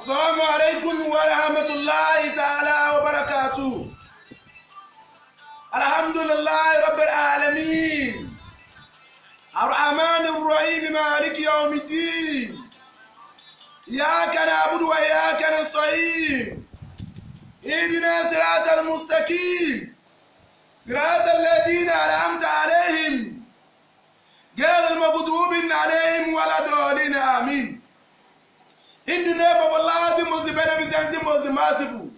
Assalamu alaikum wa rahmatullahi ta'ala wa barakatuh. Alhamdulillahi rabbil alamin. Arrahmanir rahim maliki yawmiddin. Iyyaka na'budu wa iyyaka nasta'in. Ihdina siratal mustaqim. Siratal ladina an'amta alayhim. Ghayril maghdubi alayhim waladdallin. Amin. In the name of Allah, the most beneficent, the most merciful.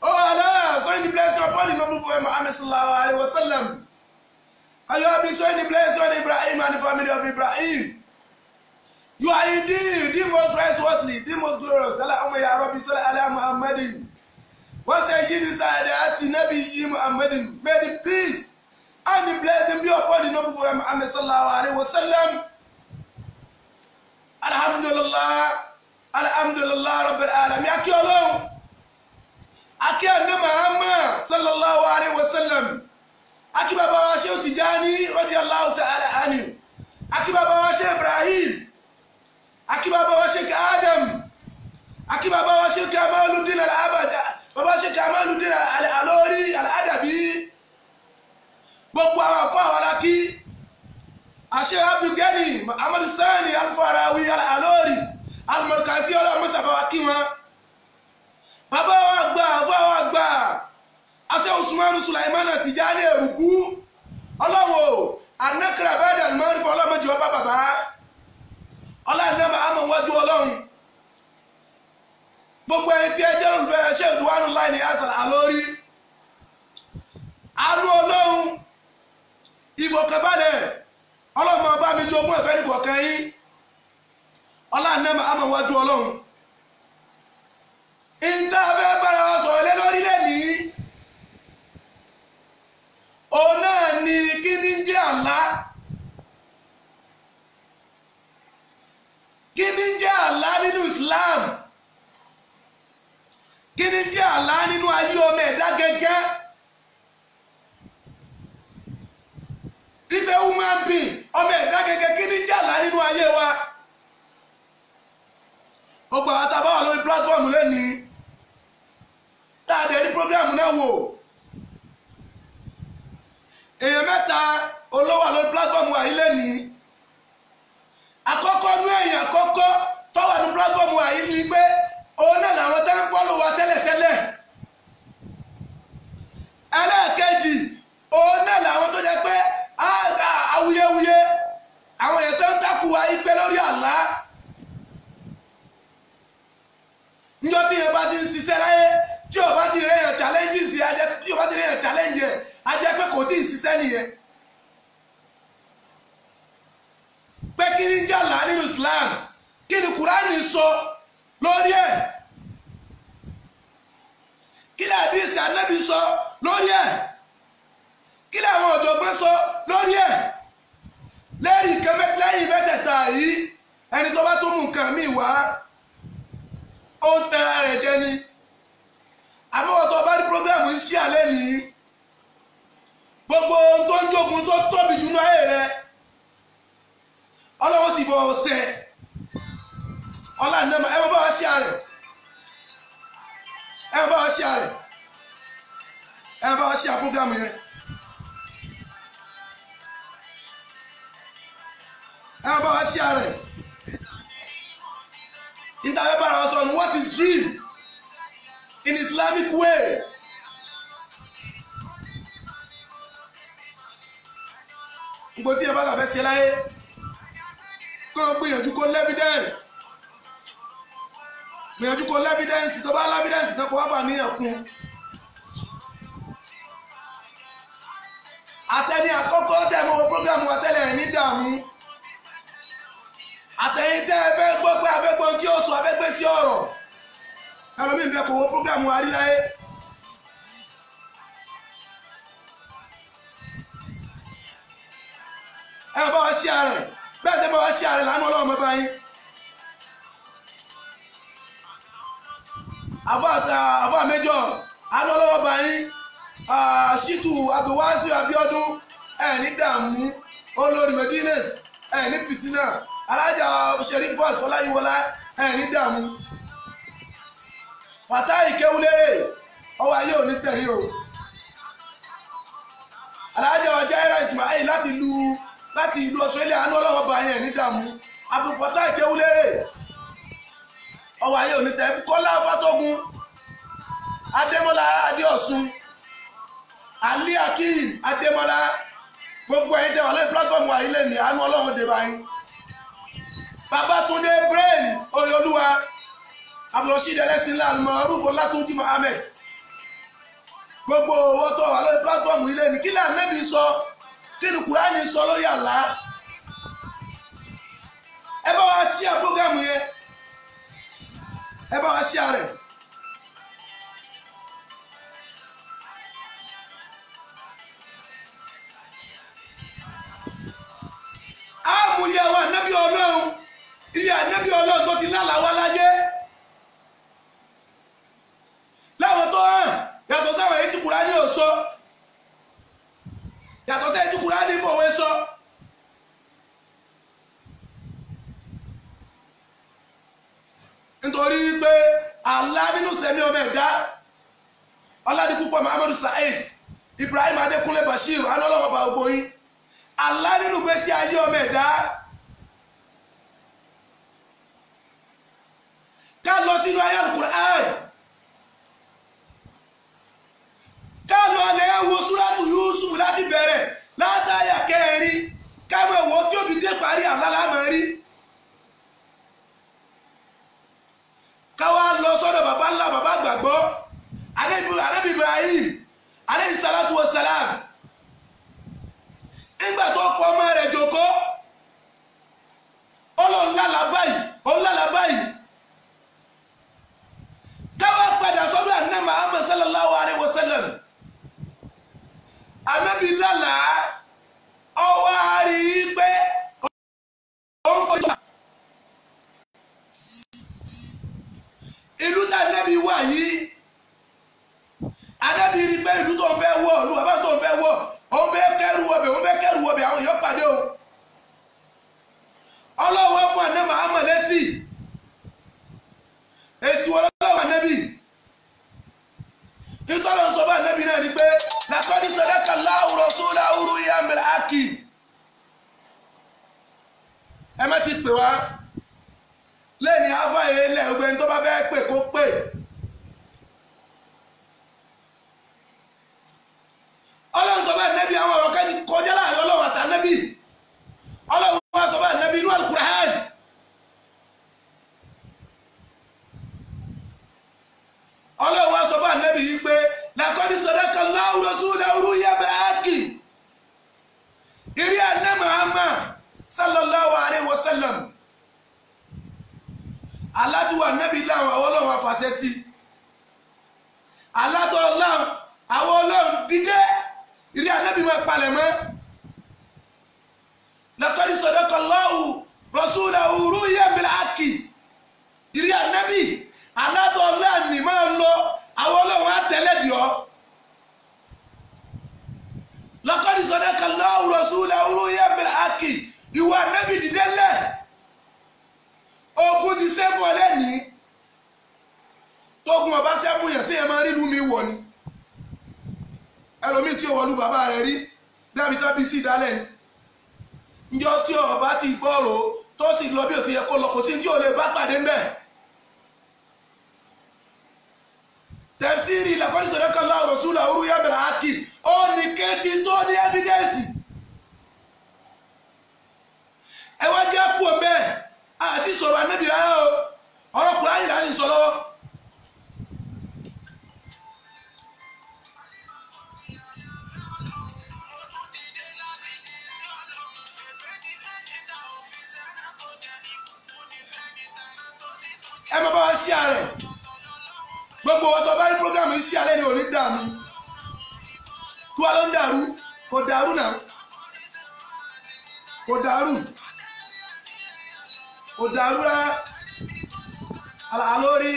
Oh Allah, so in the blessing upon the noble Prophet Muhammad sallallahu alaihi wasallam. And you have been showing the blessing on Ibrahim and the family of Ibrahim. You are indeed the most praiseworthy, the most glorious. Allahumma ya Rabbi salli ala Muhammadin. Wa sayyidi saadati nabiyyi Muhammadin. May the peace and the blessing be upon the noble Prophet Muhammad sallallahu alaihi wasallam. Alhamdulillah, alhamdulillah rabbil alamin. Akí Ọlọ́run, akí àná Muhammad sallallahu alayhi wa sallam, akí bàbá wa Sheikh Tijani radiyallahu ta'ala anhu, akí bàbá wa Sheikh Ibrahim, akí bàbá wa Sheikh Adam, akí bàbá wa Sheikh Kamaluddin al-Abada, bàbá Sheikh Kamaluddin al-Alori al-Adabi, gbogbo àwọn afọ àwọn alákí. Àṣẹ Abdulgani Muhammadu Sani Al-Farawi Al-Alori Al-Markazi ọlọ́run sábà kí wọn. Bàbá wa gbà, bàbá wa gbà, àṣẹ Usmanu Sulaimana Tijani Eruku, ọlọ́run o, anakra bẹ́ẹ̀dẹ̀ alimọ́rí fún ọlọ́run jù ọba bàbá. Ọlọ́run náà máa mọ̀ wájú ọlọ́run. Gbogbo ẹni tí ẹ jẹ́ olùfẹ́ ṣé ìdúwánu láì ní àṣà Alori. Àánú ọlọ́run, ìfọ̀kànbalẹ̀. Ọlọ́mọ bá mi jogún ẹ̀fẹ́ ní kọ̀ọ̀kan yín. Ọlọ́run àmọ́ wájú ọlọ́run. Ìta fẹ́ bára wa sọ̀rọ̀ lé lórí lẹ́nìí. Òun náà ni kí ni ń jẹ́ àlá? Kí ni ń jẹ́ àlá nínú Islam? Kí ni ń jẹ́ àlá nínú ayé ọmọ ẹ̀dá gẹ́gẹ́? Ife human being, ọmọ ẹ̀dá gẹ́gẹ́, kí ni jàlá nínú ayé wa? Ọgbà wa tá a bá wà lórí platform lónìí, tá a dẹ̀ rí program náà wò. Èèyàn mẹ́ta olówó wà lórí platform wa yìí lónìí. Àkọ́kọ́ nú èèyàn àkọ́kọ́ tó wà ní platform wa yìí ni pé òun náà làwọn tó ń fọ́lọ̀ wa tẹ́lẹ̀tẹ́lẹ̀. Ẹlẹ́ẹ̀kejì, òun náà làwọn tó jẹ́ pé awuyewuye àwọn èèyàn tó ń takù wa igbe lórí àlá. Níjọ́ tí èèyàn bá ti ń ṣiṣẹ́ láyé, tí ò bá ti rí èèyàn challenges yẹ, tí ò bá ti rí èèyàn challenge yẹ, a jẹ́ pé kò tí ì ṣiṣẹ́ nìyẹn. Pé kí ni jàlá nínú Islam? Kí ni Kùránì sọ lórí ẹ̀? Kí ni àdìsí Ànábì sọ lórí ẹ̀? Kí ni àwọn ọ̀jọ̀gbọ́n sọ lórí ẹ̀? Lẹ́yìn mẹ́tẹ̀ẹ̀ta yìí, ẹni tó bá tún mú nǹkan míì wá, ó ń tẹra rẹ̀ jẹ ni. Àmọ́ ọ̀tọ̀ bá rí prógrámù yìí sí àlẹ́ nìyí, gbogbo ohun tó ń jogun tó tóbi jù ní ayé rẹ̀, ọlọ́wọ́ sì bọ̀ ọ̀sẹ̀. Ọlá ìnáma ẹ má bá wa ṣe àrẹ̀, ẹ má bá wa ṣe àrẹ̀, ẹ má bá wa ṣe àprógrámù yẹn. Ẹ bá wa ṣe àrẹ. Ìtàwé bára wa sọ ní what is dream in Islamic way. Gbogbo tí ẹ bá tàbẹ́ ṣe láyé, kó o gbìyànjú kó lẹ́fídẹ́ǹsì. Gbìyànjú kó lẹ́fídẹ́ǹsì, tó bá lẹ́fídẹ́ǹsì náà kó wá bà ní ẹ̀kún. Àtẹni àkọ́kọ́ tẹ̀ mọ́ program wa tẹ́lẹ̀ ẹ̀ ní dààmú. Àtẹ̀yìn tẹ́ ẹ fẹ́ gbọ́ pé abẹ́gbọ́n tí ó sọ abẹ́gbẹ́ sí ọ̀rọ̀, ẹlòmíì bẹ kò wọ prógrámù àríláyé. Ẹ bá wa ṣí ààrẹ, bẹ́ẹ̀ sẹ́ bá wa ṣí ààrẹ lánàá ọlọ́run mọ́ báyìí. Àbá méjọ, àánú ọlọ́wọ́ báyìí, Ṣítù Abdulwasi Abiodun, ẹ̀ ní dààmú, olórí Medinet, ẹ̀ ní fìtínà. Alájà Sherifat Ọláyíwọlá, ẹ ní dààmú. Fatai Kéwúlérè ọwọ́ ayé òní tẹ̀yìn o. Alhaji wa Jaira Ismail láti ìlú Australia, àánú ọlọ́wọ́ bá yẹn ní dààmú. Abdulfatai Kéwúlérè ọwọ́ ayé òní tẹ̀yìn. Kọ́lá Fátógun, Adémọ́lá Adéọ̀sùn, Ali Akeem Adémọ́lá, gbogbo ẹ̀yin tẹ́ wà lórí pílátífọ̀mù ayé ní àánú ọlọ́run dé báyìí. Babátúndé Brain Oreolúwa, Abdulrasheed Ẹlẹ́sìnlá, Almaroof Ọlátúnjí Mohammed, gbogbo owó tó wà lórí pílátífọ̀mù ilé ní kí lànàbí sọ, kí ni Kùránì sọ lórí àlá. Ẹ bá wa ṣíà prógámù yẹn, ẹ bá wa ṣíà rẹ̀. Àmúyẹ wa ànábì Ọlọ́run, iye ànábì Ọlọ́run tó ti lálàá wá láyé láwọn tó hàn, yàtọ̀ sáwọn èyí tí Kùránì ò sọ, yàtọ̀ sí èyí tí Kùránì fòwe sọ. Nítorí pé àlá nínú sẹ́mi ọmọ ẹ̀dá, Ọládipúpọ̀ Muhammadu Saheed, Ibrahim Adékúnlé Bashir, anọ́lọ́wọ́ bá gbogbo yín. Àlá nínú gbèsè ayé ọmọ ẹ̀dá, ká lọ sínú ayé Al-Qur'an, ká lọ lè wo súrátù Yusuf láti bẹ̀rẹ̀ látàyà kẹrin, ká mọ̀ wò tí òbí dé parí, àlá la máa rí. Ká wá lọ sọ́dọ̀ bàbá ńlá bàbá gbàgbọ́ Ànábì Ibrahim alayhi salatu wa salam. Nígbà tó kọ ọmọ rẹ̀ jókòó, ọlọ́run lálàá báyìí, òun lálàá báyìí. Káwá padà sọ́dọ̀ àná Muhammad sallallahu alayhi wa sallam. Ànábì lálàá, ọwọ́ á rí i pé òun kò jọ. Ìlú tá ànábì wà yìí, ànábì rí i pé ìlú tó ń fẹ́ wọ̀, ìlú bàbá tó ń fẹ́ wọ̀, òun fẹ́ kẹ́rù ọbẹ̀, òun fẹ́ kẹ́rù ọbẹ̀, àwọn èèyàn pàdé o. Ọlọ́wọ́ fún àná Muhammad lẹ́sì, èsì wọlé lọ́wọ́ ànábì. Nítorí ọ̀sán bá ànábì náà ni pé laqad sadaqa Allahu rasulahu ru'ya bil haqqi. Ẹ má ti pè wá lẹ́ni àbáyé ilẹ̀ ọgbẹ́ni tó bá fẹ́ pè kó pè. Ọlọ́run sọ bá nẹ́bí, àwọn ọ̀rọ̀ kan kọjá láàrin Ọlọ́run àtànẹ́bí. Ọlọ́run wá sọ bá nẹ́bí inú Al-Qur'an. Ọlọ́run wá sọ bá nẹ́bí yìí pé laqad sadaqa Allahu rasulahu ru'ya bil haqqi. Ìrí àná Muhammad sallallahu alayhi wa sallam, aládùúgbò nẹ́bí láwọn àwọn Ọlọ́run afàṣẹ sí aládùúgbò Ọlọ́run, àwọn Ọlọ́run dídé ìrí ànábì máa palẹ̀ mọ́. Laqad sadaqa Allahu rasulahu ru'ya bil haqqi. Ìrí ànábì aládùúgbò Ọlọ́run máa ń lọ, àwọn Ọlọ́run á tẹ́lẹ̀ dì ọ́. Laqad sadaqa Allahu rasulahu ru'ya bil haqqi. Ìwọ ànábì dìde lẹ̀, ogun ti sẹ́gun ọlẹ́ni. Tógun ọba sẹ́gun yẹn sí ẹ máa rí ìlú mi wọ̀ ni. Ẹlòmíì tí ó wọlú bàbá rẹ̀ rí dábì tó bí sí ìdálẹ̀ ni. Njọ́ tí ọba ti gbọ́rò tó sì lọ bí ó sì yẹ kó lọ, kò sí tí ò lè bá pàdé ńbẹ̀. Tafsiri laqad sadaqa Allahu rasulahu ru'ya bil haqqi, ó ní kéétì tó ní ẹ́fídẹ́ǹsì. Ẹ wá jẹ́ kú ọ̀bẹ àti sọ̀rọ̀ ànábì rárá o, ọ̀rọ̀ Kùránì láti sọ lọ́wọ́. Ẹ máa bá wa ṣí ààrẹ, gbogbo ọtọ bá rí programu ṣí ààrẹ ni ò ní dààmú. Kí wàá ló ń dàrú? Kò dàrú náà, kò dàrú, kò dàrú rárá. Àlórí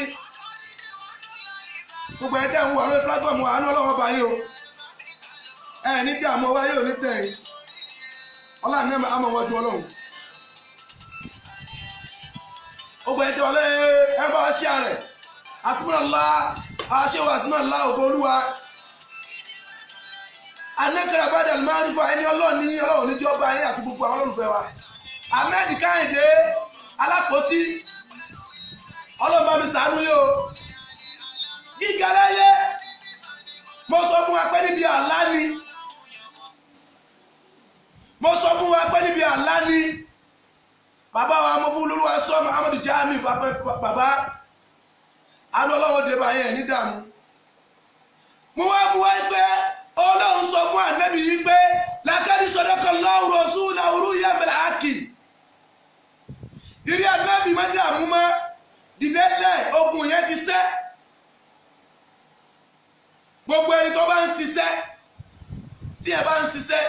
gbogbo ẹ̀ tẹ́ ń wà lórí pílátífọ̀mù, àánú Ọlọ́run ọba yìí o, ẹ ní dààmú ọba yìí ò ní tẹ̀yìn. Ọlọ́run náà máa wájú Ọlọ́run. Gbogbo ẹ̀ tẹ́ wà lórí ẹ bá wa ṣí ààrẹ. asúnmọ́lá aṣẹ́wó asúnmọ́lá ògo olúwa anẹ́kẹ̀rẹ́ abádà márífà ẹni ọlọ́ọ̀ni ọlọ́run níjọ́ ọba yín àti gbogbo àwọn olólùfẹ́ wa. Ahmed Káyìndé alápótí ọlọ́run bá mi ṣàánú yìí o. Gíga láyé mo sọ fún wa pé níbi àlá ni, mo sọ fún wa pé níbi àlá ni bàbá wa mo fún olúwa sọ Muhammadu Jami bàbá àánú ọlọ́run dé bá yẹn ní dààmú. Mo wá mú wá pé ọlọ́run sọ fún ànábì yìí pé lákàdí sọdọ́kọ̀ lọ́wọ́rọ̀ sùn yá bẹ̀rẹ̀ àkì. Ìrí ànábì má dààmú mọ́, dìde lẹ̀, ogun yẹn ti ṣẹ́. Gbogbo ẹni tó bá ń ṣiṣẹ́, tí ẹ bá ń ṣiṣẹ́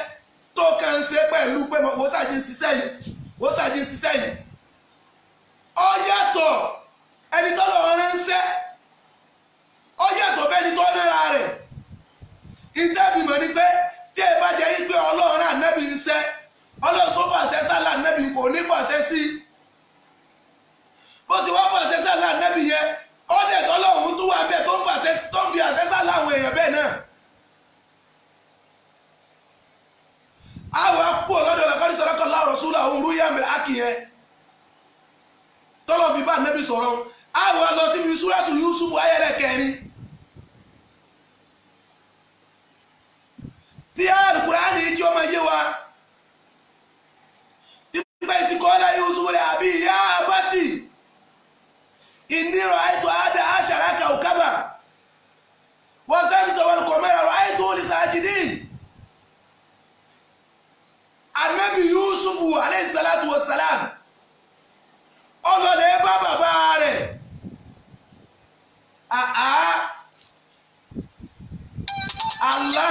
tó kàn ń ṣe pẹ̀lú pé wọ́n ṣàjì ń ṣiṣẹ́ yìí, wọ́n ṣàjì ń ṣiṣẹ́ yìí. Ó yàtọ̀ ẹni tó lọ́ọ́ ránṣẹ́, ó yàtọ̀ bẹ́ẹ̀ ni tó rẹ́ra rẹ̀. Ìtẹ́bìmọ̀ ni pé tí ẹ bá jẹ́ yí pé ọlọ́run ànábì ń ṣẹ́, ọlọ́run tó pàṣẹ sálà ànábì kò ní pàṣẹ sí. Bó ti wá pàṣẹ sálà ànábì yẹn, ó dẹ̀ tọ́lọ́run tó wà bẹ́ẹ̀ tó ń pàṣẹ tó ń fi àṣẹ sálà àwọn èèyàn bẹ́ẹ̀ náà. Àwọn akú ọlọ́dọ̀ lọ́kọ́rí sọ́dọ́kọ́ láwọ̀rọ̀ súlà òun rúyà mẹ́rẹ̀ ákì yẹn. Tọ́lọ́ fi bá ànábì sọ̀rọ̀. Àwọn lọ síbi súrátù Yúsúfù ayẹlẹ kẹrin. Tí Al-Kùránì jí ọmọ yé wa. Ìgbà ìsìnkọ́lá Yúsúfù rẹ̀ àbí ìyá abátì. Ìnira àìtó àdá àṣàrà kàwùkábà. Wọ́n sẹ́mísọ̀ wọn kọ̀ mẹ́ra rọ̀ àìtó olùsàjìdín. Ànábì Yúsúfù alayhi salatu wa salam. Ọlọ́lẹ̀ bá bàbá rẹ̀. Àá. Àlá.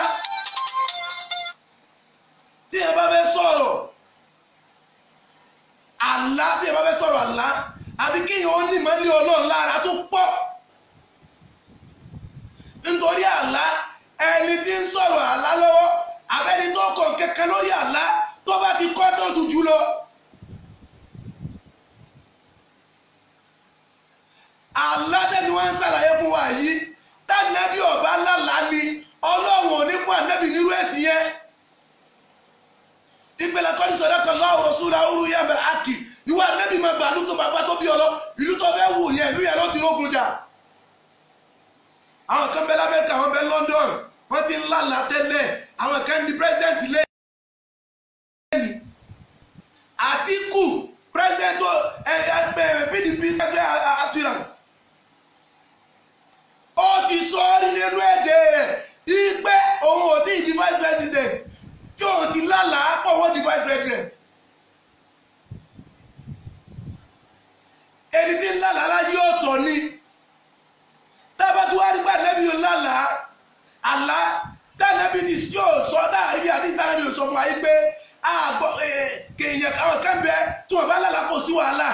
Tí ẹ bá fẹ́ sọ̀rọ̀ àlá, tí ẹ bá fẹ́ sọ̀rọ̀ àlá, àbí kíyàn ó ní ìmọ̀lẹ́ ọlọ́run lára tó pọ̀. Nítorí àlá, ẹni tí ń sọ̀rọ̀ àlá lọ́wọ́, abẹ́ni tó kàn kankan lórí àlá tó bá ti kọ́ tó tù jù lọ. Àlá tẹ́ni wọ́n ń ṣàlàyé fún wa yìí, tànàbí ọba lálàá ni ọlọ́run ò ní fún ànábì nírú ẹ̀sìn yẹn. Ìgbẹ́lẹ̀ kọ́ni sọ̀dọ̀kọ̀ lọ́wọ́ rọ̀ṣúlá orú yẹn bẹ̀rẹ̀ àkì. Ìwọ ànábì máa gbà lóto bàbá tó bí ọ lọ, ìlú tó fẹ́ wù yẹn, ìlú yẹn ló ti rógun jà. Àwọn kan bẹ l'Amẹ́ríkà, àwọn bẹ London, wọ́n ti ń lálàá tẹ́lẹ̀, àwọn kan di president lẹ́yìn. Àtíkù president PDP aspirant. Ó ti sọ ọ́ nínú èdè rẹ̀ ìpè òun ò tí ì di vice president, tí òun ti lálàá pọ̀ wọ́n di vice president. Ẹni tí ń lálàá láyé ọ̀tọ̀ ni. Tábà tí wàá rí gbà nẹ́bí yóò lálàá àlá tánẹ́bí ti yóò sọ dáàrí bí àdìsí tánẹ́bí yóò sọ fún wa yìí pé àgbọ̀ kéèyàn káwọn kan bẹ tí wọ́n bá lálàá kò sí wàhálà.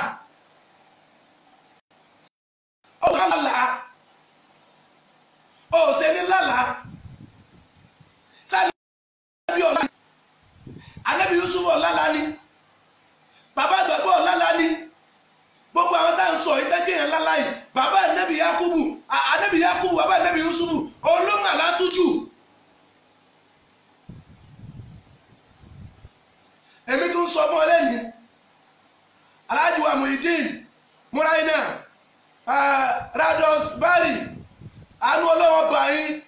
Ó bá lálàá, ó ṣe ní lálàá. Sáré bí ọ̀la Ànábì Yúsúfù ọ̀làlá ni, bàbá àgbàgbọ́ ọ̀làlá ni, gbogbo àwọn tá à ń sọ ìtẹ́jẹ́ yẹn lálá yìí, bàbá Ànábì Yakubu, Ànábì Yakubu, bàbá Ànábì Yúsúfù, olóńgbà látújù. Èmi tún sọ fún ọ lẹ́nìí, Alhaji wa Muhyiddin Muraina Rados Bari, àánú ọlọ́wọ́ bá yín,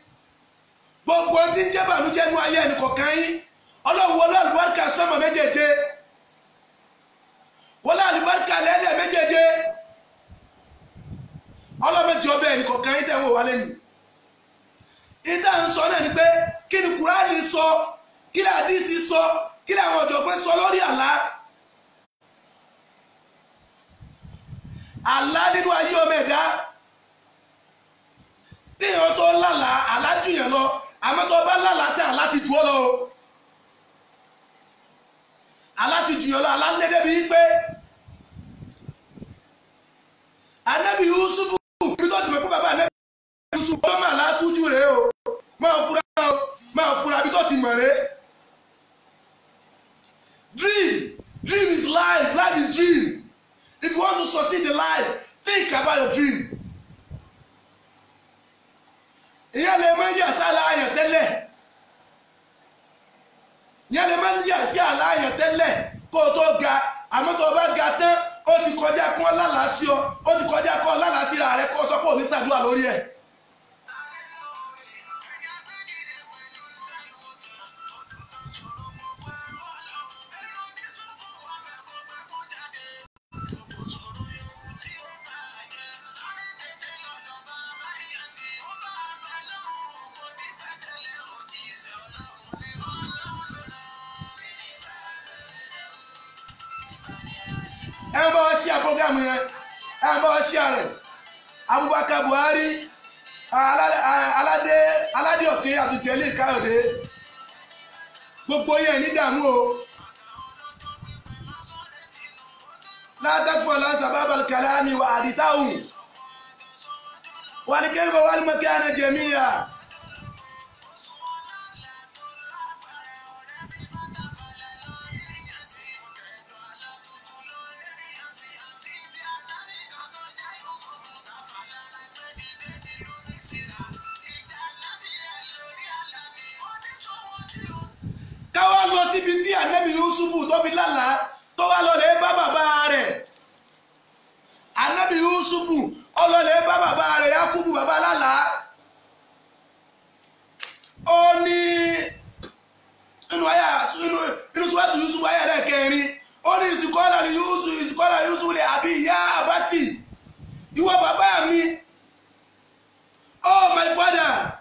gbogbo tí ń jẹ́ bànújẹ́ nú ayé ẹnìkọ̀ọ̀kan yín, ọlọ́run wọlé àlùbáríkà sánmà méjèèje, wọlé àlùbáríkà lẹ́lẹ̀ méjèèje, ọlọ́mọdé ọbẹ̀ ẹnìkọ̀ọ̀kan yín tẹ̀ ń wò wá lẹ́nu. Ìdá ń sọ náà ni pé kí ni Kùránì sọ, kí ni àdìsí sọ, kí ni àwọn ọ̀jọ̀gbọ́n sọ lórí àlá. Àlá nínú ayé ọmọ ẹ̀dá, téèyàn tó lálàá, àlá jù yẹn lọ, àmọ́ tó bá lálàá tẹ àlá ti jù ọ́ lọ o. Àlá ti jù yẹn lọ, àlá ń lédè bíi pé Ànábì Yúsúfù, ibi tó ti mọ̀ pé bàbá Ànábì Yúsúfù ọlọ́mọ àlá tújú rèé o, máa fura o, máa fura ibi tó ti mọ̀ rèé. Dream, dream is life, life is dream. If you want to succeed in life, think about your dream. Ìyẹn lè má yà sí àlàyé tẹ́lẹ̀, ìyẹn lè má yà sí àlàyé tẹ́lẹ̀ kó o tó ga. Àmọ́ tó o bá ga tán, ó ti kọjá kó o lálàá sí ọ, ó ti kọjá kó o lálàá síra rẹ, kó o sọ pé ò ní ṣàdúrà lórí ẹ̀. Ẹ bá wa ṣíà programu yẹn, ẹ bá wa ṣíà rẹ̀. Abubakar Buhari, aládé òkè Abdul Káyọ̀dé, gbogbo yẹn ní dààmú o. Látàkùn ọ̀làǹsà bábàlì kàlámì wà àdìtáhùn wà ní kéwòn wà ní mọ̀kẹ́ àná jẹ̀míyà. Síbi tí Ànábì Yusufu tó fi lálàá tó wá lọ lè bá bàbá rẹ̀. Ànábì Yusufu ó lọ lè bá bàbá rẹ̀ Yakubu bàbá lálàá. Ó ní inú àyà inú sùwàtú Yusufu àyà rẹ̀ kẹrin, ó ní ìsìkọ́lá ní Yusufu, ìsìkọ́lá Yusufu lè àbí ìyá àbátì, ìwọ bàbá mi, oh my father,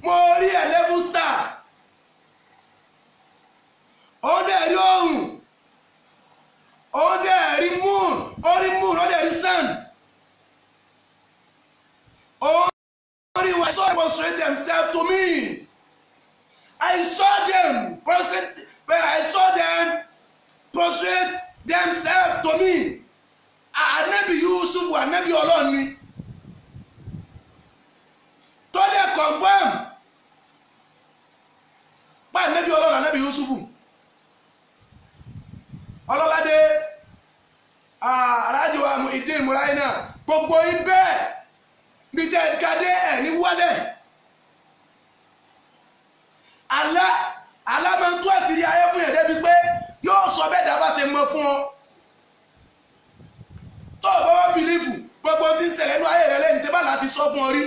mo rí 11 star, ó dẹ̀ rí oòrùn, ó dẹ̀ rí moon, ó rí moon, ó dẹ̀ rí sun. Ó rí wọn. I saw them prostrate themselves to me. I saw them prostrate, I saw them prostrate themselves to me. Ànábì Yusuf, ànábì Ọlọ́run ni, tó dẹ̀ confirm pa ànábì Ọlọ́run, ànábì Yusufu. Ọlọ́ládé arájò ìdí ìmúra iná gbogbo ibẹ̀ bí tẹ́ ẹ kadé ẹ̀ ní wálẹ̀. Àlá àlá máa ń tú àṣírí ayé fún yẹn débi pé yóò sọ bẹ́ẹ̀ dá bá ṣe mọ fún ọ. Tó o bá wá bìlífù gbogbo tí ń ṣẹlẹ̀ nínú ayé rẹ lẹ́nu ṣe bá láti sọ fún ọ rí.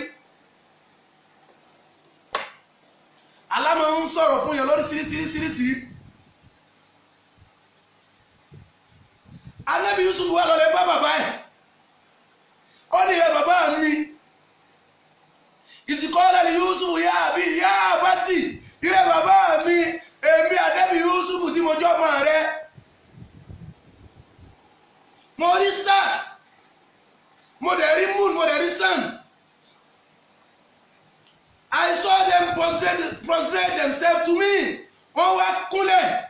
Àlá máa ń sọ̀rọ̀ fún yẹn lórí sírísírísírísí. Ànábì Yusuf wà lọlé bá bàbá ẹ̀, ó ní ẹ bàbá mi, ìsìnkọ́lá ni Yusuf yá àbí yá àbátì, ilé bàbá mi, èmi Ànábì Yusuf tí mo jọ́ ọmọ rẹ, mo rí star, mo dẹ̀ rí moon, mo dẹ̀ rí sun. I saw them prostrate themselves to me. Wọ́n wá kúnlẹ̀.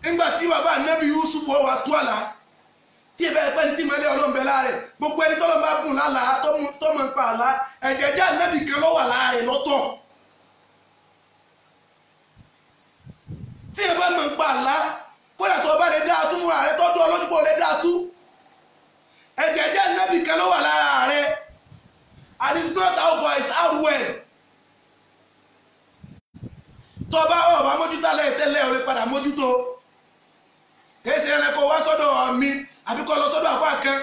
Nígbà tí bàbá Ànábì Yusuf wọ́n wá tú àlá, tí ẹ bẹ́ẹ̀ pẹ́ni tí ìmọ̀lẹ́ Ọlọ́run bẹ láàrẹ̀, gbogbo ẹni tọ́lọ́ bá bùn lálàá tó mọ̀ ń pa àlá, ẹ̀jẹ̀ jẹ́ Ànábì kan ló wà láàrẹ̀ lọ́tọ̀. Tí ẹ bá mọ̀ ń pa àlá, kódà tó bá lè dáa tú fúnra rẹ̀, tó dún ọlọ́dún pọ̀ lè dáa tú, ẹ̀jẹ̀ jẹ́ Ànábì kan ló wà lára rẹ̀. And it's not how far, it's how well. Tó bá ọ̀bá mójútó alẹ́ tẹ́lẹ̀, ò lè padà mójútó. Kèsì ẹranko wá sọ́dọ̀ mi àbí kó lọ sọ́dọ̀ àfáà kan,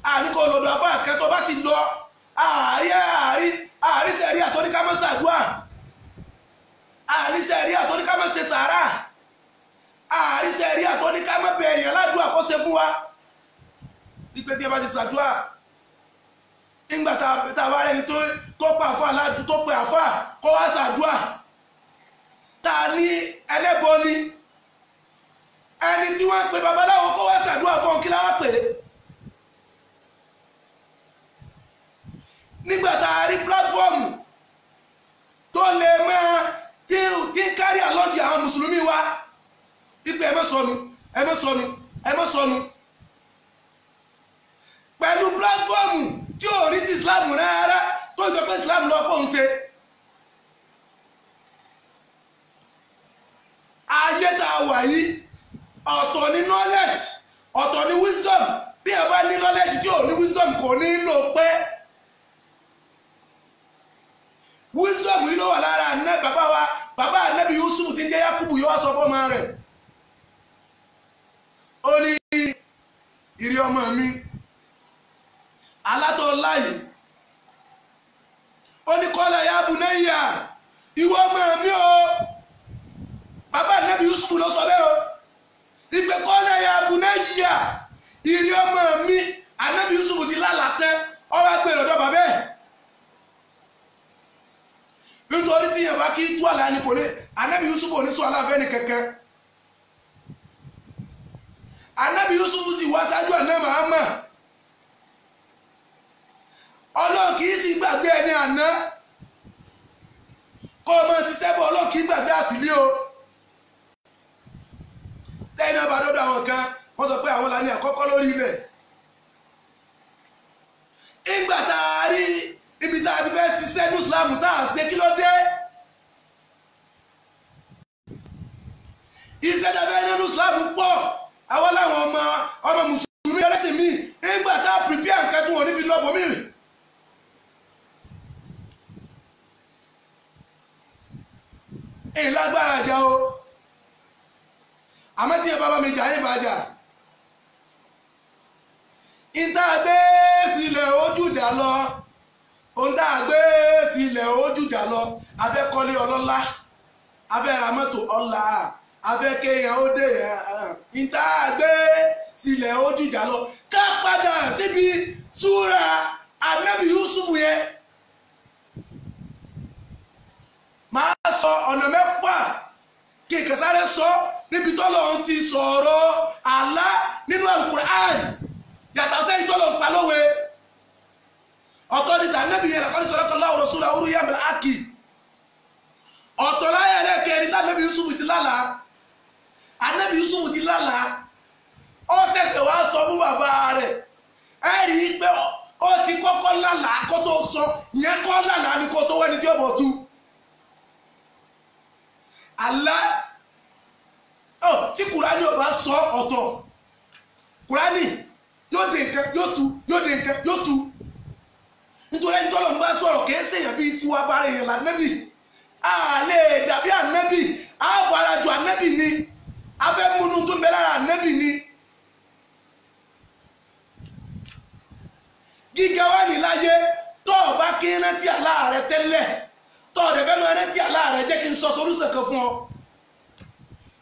àní kó lọ́dọ̀ àfáà kan. Tó bá ti lọ àárí àárí àárí sẹ̀rí àtọ́níká má ṣàdúà, àárí sẹ̀rí àtọ́níká má ṣe sàárà, àárí sẹ̀rí àtọ́níká má bẹ èèyàn ládùúà kó ṣe fún wa. Ìpè tí ẹ bá ti ṣàdúà, nígbà tá a bá rẹni tó pa àfáà ládùú, tó pe àfáà kó wá ṣàdúà, tá a ní ẹlẹ́bọ ni ẹni tí wọ́n pe babaláwo kó wá ṣàdúrà fún kí láwá pè é. Nígbà tá a rí pílátífọ́ọ̀mù tó lè máa tí ń kárí àlọ́jì àwọn mùsùlùmí wa, wípé ẹ má sọnù, ẹ má sọnù, ẹ má sọnù, pẹ̀lú pílátífọ́ọ̀mù tí ò rí ti Islam rárá, tó jọ pé Islam lọ kó ń ṣe. Ayé tá a wà yìí, ọ̀tọ̀ ní knowledge, ọ̀tọ̀ ní wisdom. Bí ẹ bá ní knowledge tí ò ní wisdom, kò ní lò pé. Wisdom yìí ló wà lára àná bàbá wa, bàbá ànábì Yusuf tí ń jẹ́ Yakubu yóò wá sọ fọ́mọ rẹ̀. Ó ní ìrí ọmọ mi alátọ̀ láyìí, ó ní kọ́lá ya bunayya, ìwọ ọmọ mi o. Bàbá ànábì Yusuf ló sọ bẹ́ẹ̀ o, ìpè kọ́lá ya bunayya, ìrí ọmọ mi. Ànábì Yusuf ti lálàá tán, ó wá gbé lọ́dọ̀ bàbá ẹ̀. Nítorí tí yẹn bá kí tú àlá ni kò lè, ànábì Yusuf ò ní sọ aláfẹ́ ni kankan. Ànábì Yusuf sì wá ṣáájú àná Màhámà. Ọlọ́run kì í sì gbàgbé ẹni àná. Kó o máa ṣiṣẹ́ bọ̀, Ọlọ́run kì í gbàgbé àsìlí o. Tẹ́yìn náà bá dọ́dọ̀ àwọn kan, wọ́n sọ pé àwọn là ní àkọ́kọ́ lórí ilẹ̀. Ìgbà tá a rí ibi tá a ti fẹ́ ṣiṣẹ́ ní Islam tá a ṣe, kí ló dé? Iṣẹ́ tá a fẹ́ nínú Islam pọ̀, àwọn làwọn ọmọ mùsùlùmí ẹlẹ́sìn míì, ìgbà tá a prepare nǹkan tí wọ́n ní fi lọ́bọ̀ mí. Èyí lágbára jà o, àmọ́ tí yẹn bá bá mi jà yín bá jà. Ìta gbé sílẹ̀ ojú jà lọ, ohun tá a gbé sílẹ̀ ojú jà lọ. Abẹ́ kọ́lé ọlọ́lá, abẹ́ ra mọ́tò ọ̀la, abẹ́ kéèyàn ó dé. Ìta gbé sílẹ̀ ojú jà lọ. Ká padà síbi súra Ànábì Yusuf yẹn. Máa sọ ọ̀nà mẹ́fà kí n kẹsàrẹ́ sọ níbi tọ́lọ́run ti sọ̀rọ̀ àlá nínú Al-Qur'an, yàtọ̀ sẹ́yìn tọ́lọ́run pa lówe. Ọ̀tọ̀ ní tànẹ́bì yẹn laqad sadaqa Allahu rasulahu ru'ya bil haqqi. Ọ̀tọ̀ láyé ẹlẹ́kẹ̀rin tànẹ́bì Yusuf ti lálàá. Ànẹ́bì Yusuf ti lálàá, ó tẹ̀sẹ̀ wá sọ fún bàbá rẹ̀. Ẹ rí i pé ó ti kọ́kọ́ lálàá kó tó sọ, ìyẹn kọ́ lálàá ni kó tó wẹ́ni tí ó bọ̀ tú. Àlá tí Kùránì ò bá sọ ọ̀tọ̀, Kùránì yóò dé nǹkan yóò tú, yóò dé nǹkan yóò tú. Nítorí ẹni tọ́lọ̀ ń bá sọ̀rọ̀ kìí ṣèyàn bíi tiwa bára èèyàn lànẹ́bì. A lè dàbí ànẹ́bì, a fara jù ànẹ́bì ni, abẹ́múnú tó ń bẹ lára ànẹ́bì ni. Gíga wà ní láyé, tó o bá kí rántí àlá rẹ tẹ́lẹ̀, tó o dẹ̀ fẹ́ máa rántí àlá rẹ, jẹ́ kí n sọ solúsàn kan fún ọ.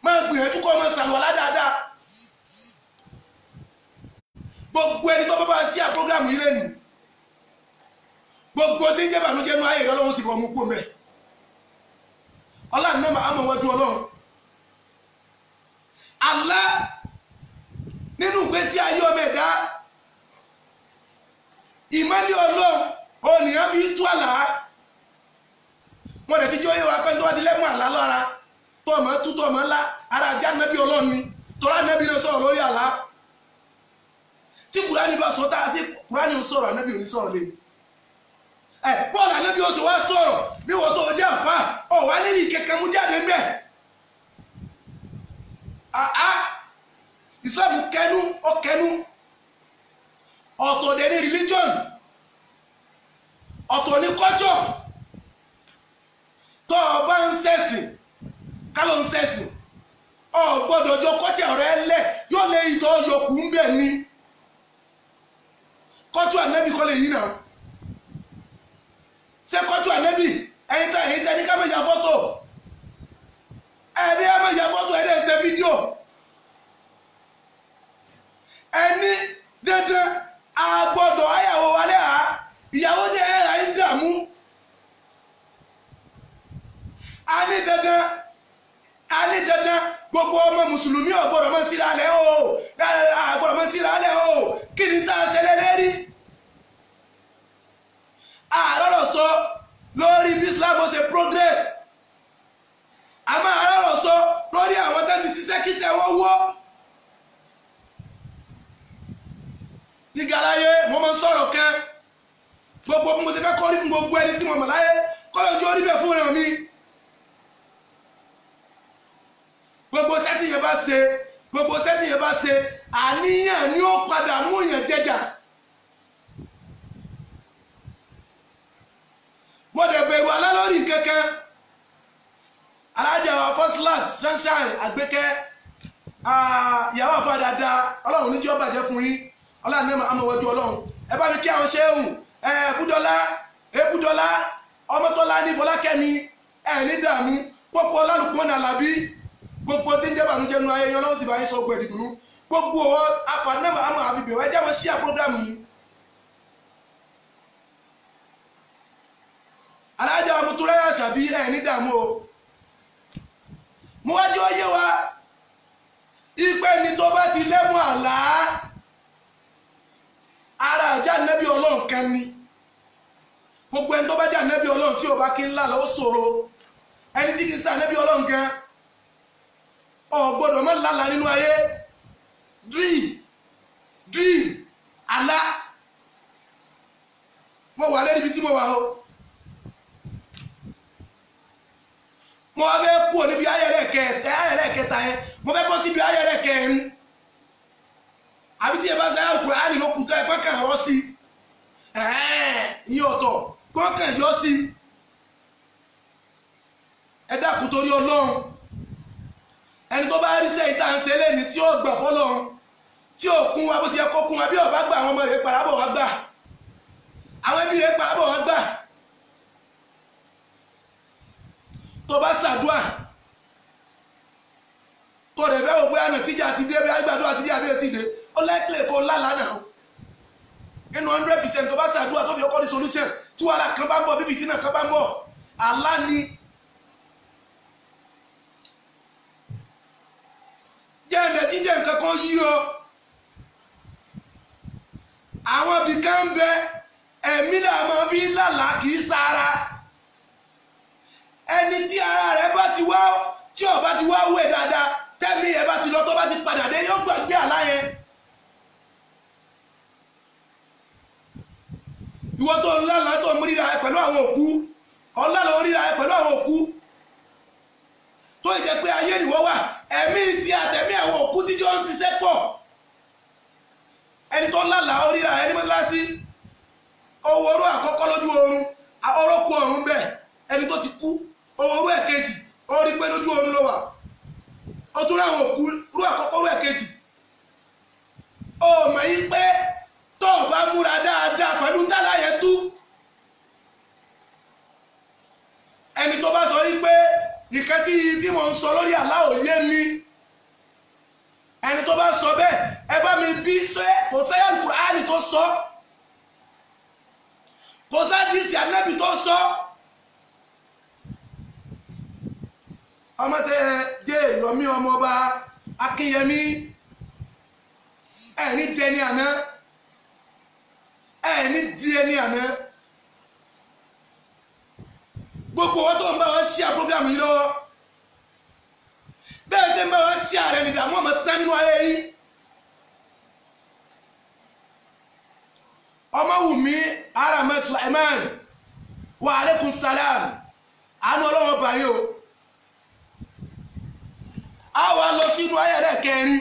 Máa gbìyànjú kó o máa ṣàlùwàlá dáadáa. Gbogbo ẹni tó bá bá ṣí à prógrámù yìí lẹ́nu, gbogbo tí ń jẹ́ bànújẹ́ nú ayé rẹ, Ọlọ́run sì bọ̀ mú kú mẹ́. Ọlọ́run náà máa mọ̀ wájú Ọlọ́run. Àlá nínú ìgbésí ayé ọmọ ẹ̀dá, ìmọ́lẹ̀ Ọlọ́run ònìyàn fi tú àlá. Wọ́n dẹ̀ fi jẹ́ oyè wa pé tó wá ti lẹ́mú àlá lọ́ra, tó ọmọ tú tó ọmọ ńlá, ara ajá nẹ́bí Ọlọ́run ni, tọ́lá nẹ́bí náà sọ̀rọ̀ lórí àlá. Tí Kùránì bá sọ tá a sí, Kùránì ń sọ̀rọ̀, ànẹ́bí ò ní sọ̀rọ̀ lé. Bọ́ọ̀lù ànábì ó sì wá sọ̀rọ̀ bí wọ́n tó jẹ́ àfa ọ̀ wá nílì kẹ̀kẹ́ mú jáde ńbẹ̀. Àá Islam kẹnu ó kẹnu, ọ̀tọ̀ dẹ̀ ní religion, ọ̀tọ̀ ní culture. Tó o bá ń ṣẹ̀sìn, ká ló ń ṣẹ̀sìn, o gbọ́dọ̀ jọ culture rẹ lẹ̀, yóò lé ìtọ́ yòókù ńbẹ̀ ni. Culture ànábì kọ́ lè yí náà. Ṣé kọ́jú ànẹ́bì ẹni tẹ́ èyí tẹ́ ní ká má ya fọ́tò, ẹni ẹ má ya fọ́tò, ẹni ẹ ṣe fídíò, ẹni dandan a gbọ́dọ̀ ayàwó wálé à, ìyàwó ní ẹ̀rà ń dààmú. A ní dandan, a ní dandan gbogbo ọmọ mùsùlùmí ò gbọ́dọ̀ mọ́ síra lẹ́ o, a gbọ́dọ̀ mọ́ síra lẹ́ o. Kí ni tá a ṣe lélẹ́rí? Àrọ́rọ̀ sọ lórí bí Islam ṣe progress, àmọ́ àrọ́rọ̀ sọ lórí àwọn tó ti ṣiṣẹ́ kíṣẹ́ wọ́wọ́. Gíga láyé, mo máa ń sọ̀rọ̀ kan, gbogbo bí mo ṣe fẹ́ kọ́rí fún gbogbo ẹni tí mo mọ̀ láyé, kọ́lọ́ ojú orí bẹ̀ fún ìràn mi. Gbogbo sẹ́tì yẹn bá ṣe, gbogbo sẹ́tì yẹn bá ṣe, àníyàn ni ó padà mú yàn jẹjà. Mo dẹ̀ bẹ̀rù alá lórí Sunshine Àgbékẹ́, ìyàwó àfa dáadáa, ọlọ́run ní jẹ́ ó bàjẹ́ fún yín, ọlọ́run náà máa wọ́jú ọlọ́run. Ẹ bá mi kí àwọn ṣéhùn, Búdọ́lá, Ebúdọ́lá, Ọmọtọ́lá ní Fọlákẹ́mi, ẹ̀ ní dààmú, pópó ọlálùpọ̀n Àlàbí, gbogbo tí ń jẹ́ bànújẹ́ nu ayẹyẹ ọlọ́run sì bá yín sọ gbọ́ ẹ̀dìdùnú. Gbogbo àfàdínà àmọ́ àbíbẹ̀ ẹ jẹ́ wọn ṣíà prógrámù yìí. Alájà Ọmọtúráyà Àṣàbí, ẹ̀ ní dààmú o. Mo wá jẹ́ ó yé wa ipe ni tó bá ti lẹ́mú àlá ara àjà nẹ́bí ọlọ́run kan ni. Gbogbo ẹni tó bá jà nẹ́bí ọlọ́run tí ò bá kí ńlá lọ ó ṣòro. Ẹni tí kì í sá nẹ́bí ọlọ́run gan ò gbọ́dọ̀ má lálàá nínú ayé. Dream, dream, àlá. Mo wà lẹ́ni ibi tí mo wà o. Mo wá fẹ́ kúrò níbi ayẹyẹ kẹta yẹn, mo fẹ́ bọ́ síbi ayẹyẹ kẹrin. Àbí tí ẹ bá sẹ́yà Kùránì ló kù tó ẹ pọ́n kàn rọ́ sí ìyẹn ọ̀tọ̀, pọ́n kàn yọ sí. Ẹ dákun torí Ọlọ́run, ẹni tó bá rí sẹ́yìn tá à ń ṣe lẹ́ni tí ó gbà fọlọ́run, tí ò kún wa bó ti yẹ kó kún wa, bí ọba gbà àwọn ọmọ rẹ̀ parabọ̀ wá gbà, àwọn ẹbí rẹ̀ parabọ̀ wá gbà. Tó bá ṣàdúà tó rẹ̀ fẹ́ wò pé àná tíjà ti dé, bí agbàdúrà ti dé àbí etí dé, ó lẹ́kìlẹ̀ kó lálàá náà. Nínú 100% tó bá ṣàdúà tó fi ọkọ́ ní solution, tí wàhálà kan bá ń bọ̀, bí fìtínà kan bá ń bọ̀, àlá ni. Jẹ́ ẹ̀dẹ̀ jíjẹ́ nǹkan kan yí ọ. Àwọn ibì kan ń bẹ, ẹ̀mí náà máa fi lálàá kì í sára. Ẹni tí ara rẹ̀ bá ti wá, tí ó bá ti wá wẹ̀ dáadáa, tẹ́mi ẹ̀ bá ti lọ tó bá ti padà dé, yóò gbàgbé àlá yẹn. Ìwọ tó ń lálàá tó ń ríra ẹ pẹ̀lú àwọn òkú, ọ̀làlà ń ríra ẹ pẹ̀lú àwọn òkú, tó jẹ́ pé ayé nìwọ wà, ẹ̀mí ti àtẹ̀mí àwọn òkú tíjọ́ ń ṣiṣẹ́ pọ̀. Ẹni tó ń lálàá ó ríra ẹ ní mọ́tíláṣí, owó oró àkọ́kọ́ lójú oorun, orókù ọ̀run bẹ́ẹ̀, ẹni tó ti kú, owó oró ẹ̀kejì, ó rí pé lójú oorun ló wà, ó tún ráwọn òkú rú àkọ́kọ́ rú ẹ̀kejì. Ó mọ̀ yí pé tó o bá múra dáadáa pẹ̀lú ntàlá yẹn tú. Ẹni tó bá sọ yí pé ìkẹ́ tí mò ń sọ lórí àlá ò yé mi, ẹni tó bá sọ bẹ́ẹ̀, ẹ bá mi bí ṣé kò sẹ́yà Kùránì tó sọ, kò sádìsì Ànábì tó sọ. Ọmọ ṣe jẹ́ Yomi ọmọọba Akínyẹmí, ẹni dẹni àná, ẹni di ẹni àná. Gbogbo wọn tó ń bá wọn ṣí à program yìí lọ́wọ́, bẹ́ẹ̀ ṣe ń bá wọn ṣí ààrẹ nìdààmú ọmọ tán nínú ayé yìí. Ọmọwùmí Ahmed Sulaiman, wa aleykum salam, àánú ọlọ́wọ́n bá yín o. A wá lọ sínú ayẹyẹ kẹrin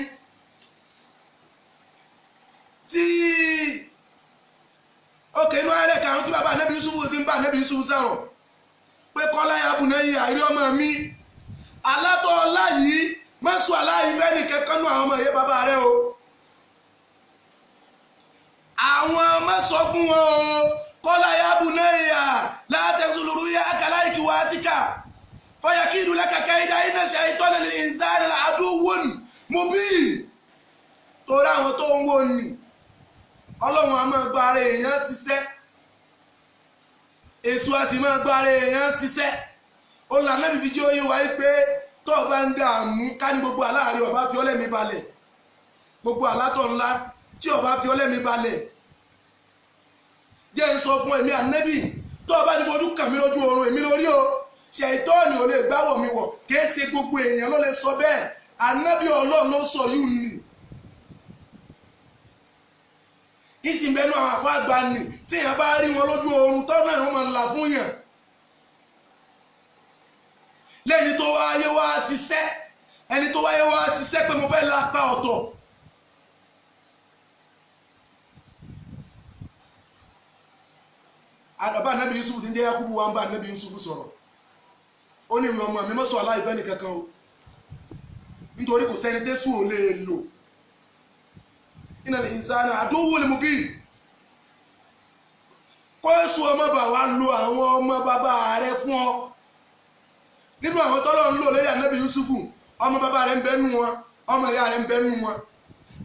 tí òkè inú ayẹyẹ karùn-ún tí bàbá Ànábì Yúsúfù ti ń bá Ànábì Yúsúfù sọ̀rọ̀ pé kọ́lá ya bùnà yìí àìrí ọmọ mi, alátọ̀ ọlá yìí mọ́sù aláyìí bẹ́ẹ̀ nìkan kan nú àwọn ọmọ ìyá bàbá rẹ o. Àwọn mọ́sọ fún wọn o, kọ́lá ya bùnà yìí à látẹ̀sùlùrù yá kàláìkì wá síkà fọyàkìdù lákàkà ìdá iná ṣàìtọ́nà lè ń sáré àdúwòn mobin. Torí àwọn tó ń wò ní ọlọ́run a máa gba ara èèyàn ṣiṣẹ́, èso a sì máa gba ara èèyàn ṣiṣẹ́. Ó là náà fífi jẹ́ oyé wáyé pé tó o bá ń dààmú ká ní gbogbo aláàárẹ̀ ọba fi ọlẹ́mi balẹ̀, gbogbo àlátọ̀ ńlá tí ọba fi ọlẹ́mi balẹ̀, jẹ́ ń sọ fún èmi ànẹ́bì, tó o bá ti fojú kàn mí lójú oorun èmi lórí o, ṣètọ́ọ̀nì ò lè gbáwọ̀ mi wọ̀. Kìí ṣe gbogbo èèyàn ló lè sọ bẹ́ẹ̀, ànábì ọlọ́run ló sọ yìí nì. Ìsìnbẹ́nu àwọn àfọ àgbà nì tí èèyàn bá rí wọn lójú oorun tọ́nà ìwọ̀n máa ń là fún yàn. Lẹ́ni tó wáyé wá ṣiṣẹ́, ẹni tó wáyé wá ṣiṣẹ́ pé mo fẹ́ lápá ọ̀tọ̀. Àdàbà ànábì Yusuf ti ń jẹ́ Yakubu wa ń bá ànábì Yusuf sọ̀rọ̀. Ó ní ìwé ọmọ mi mọ́sọ̀ aláìfẹ́ nìkankan o. Nítorí kò sẹ́ni tẹ́sù ò lè lò. Innal insana aduwwun mubin. Kó èṣù ọmọ bà wá lo àwọn ọmọ bàbá rẹ fún ọ. Nínú àwọn tọ́lọ́ ń lò lórí ànábì Yusufu, ọmọ bàbá rẹ ń bẹ nú wọn, ọmọ ìyá rẹ ń bẹ nú wọn.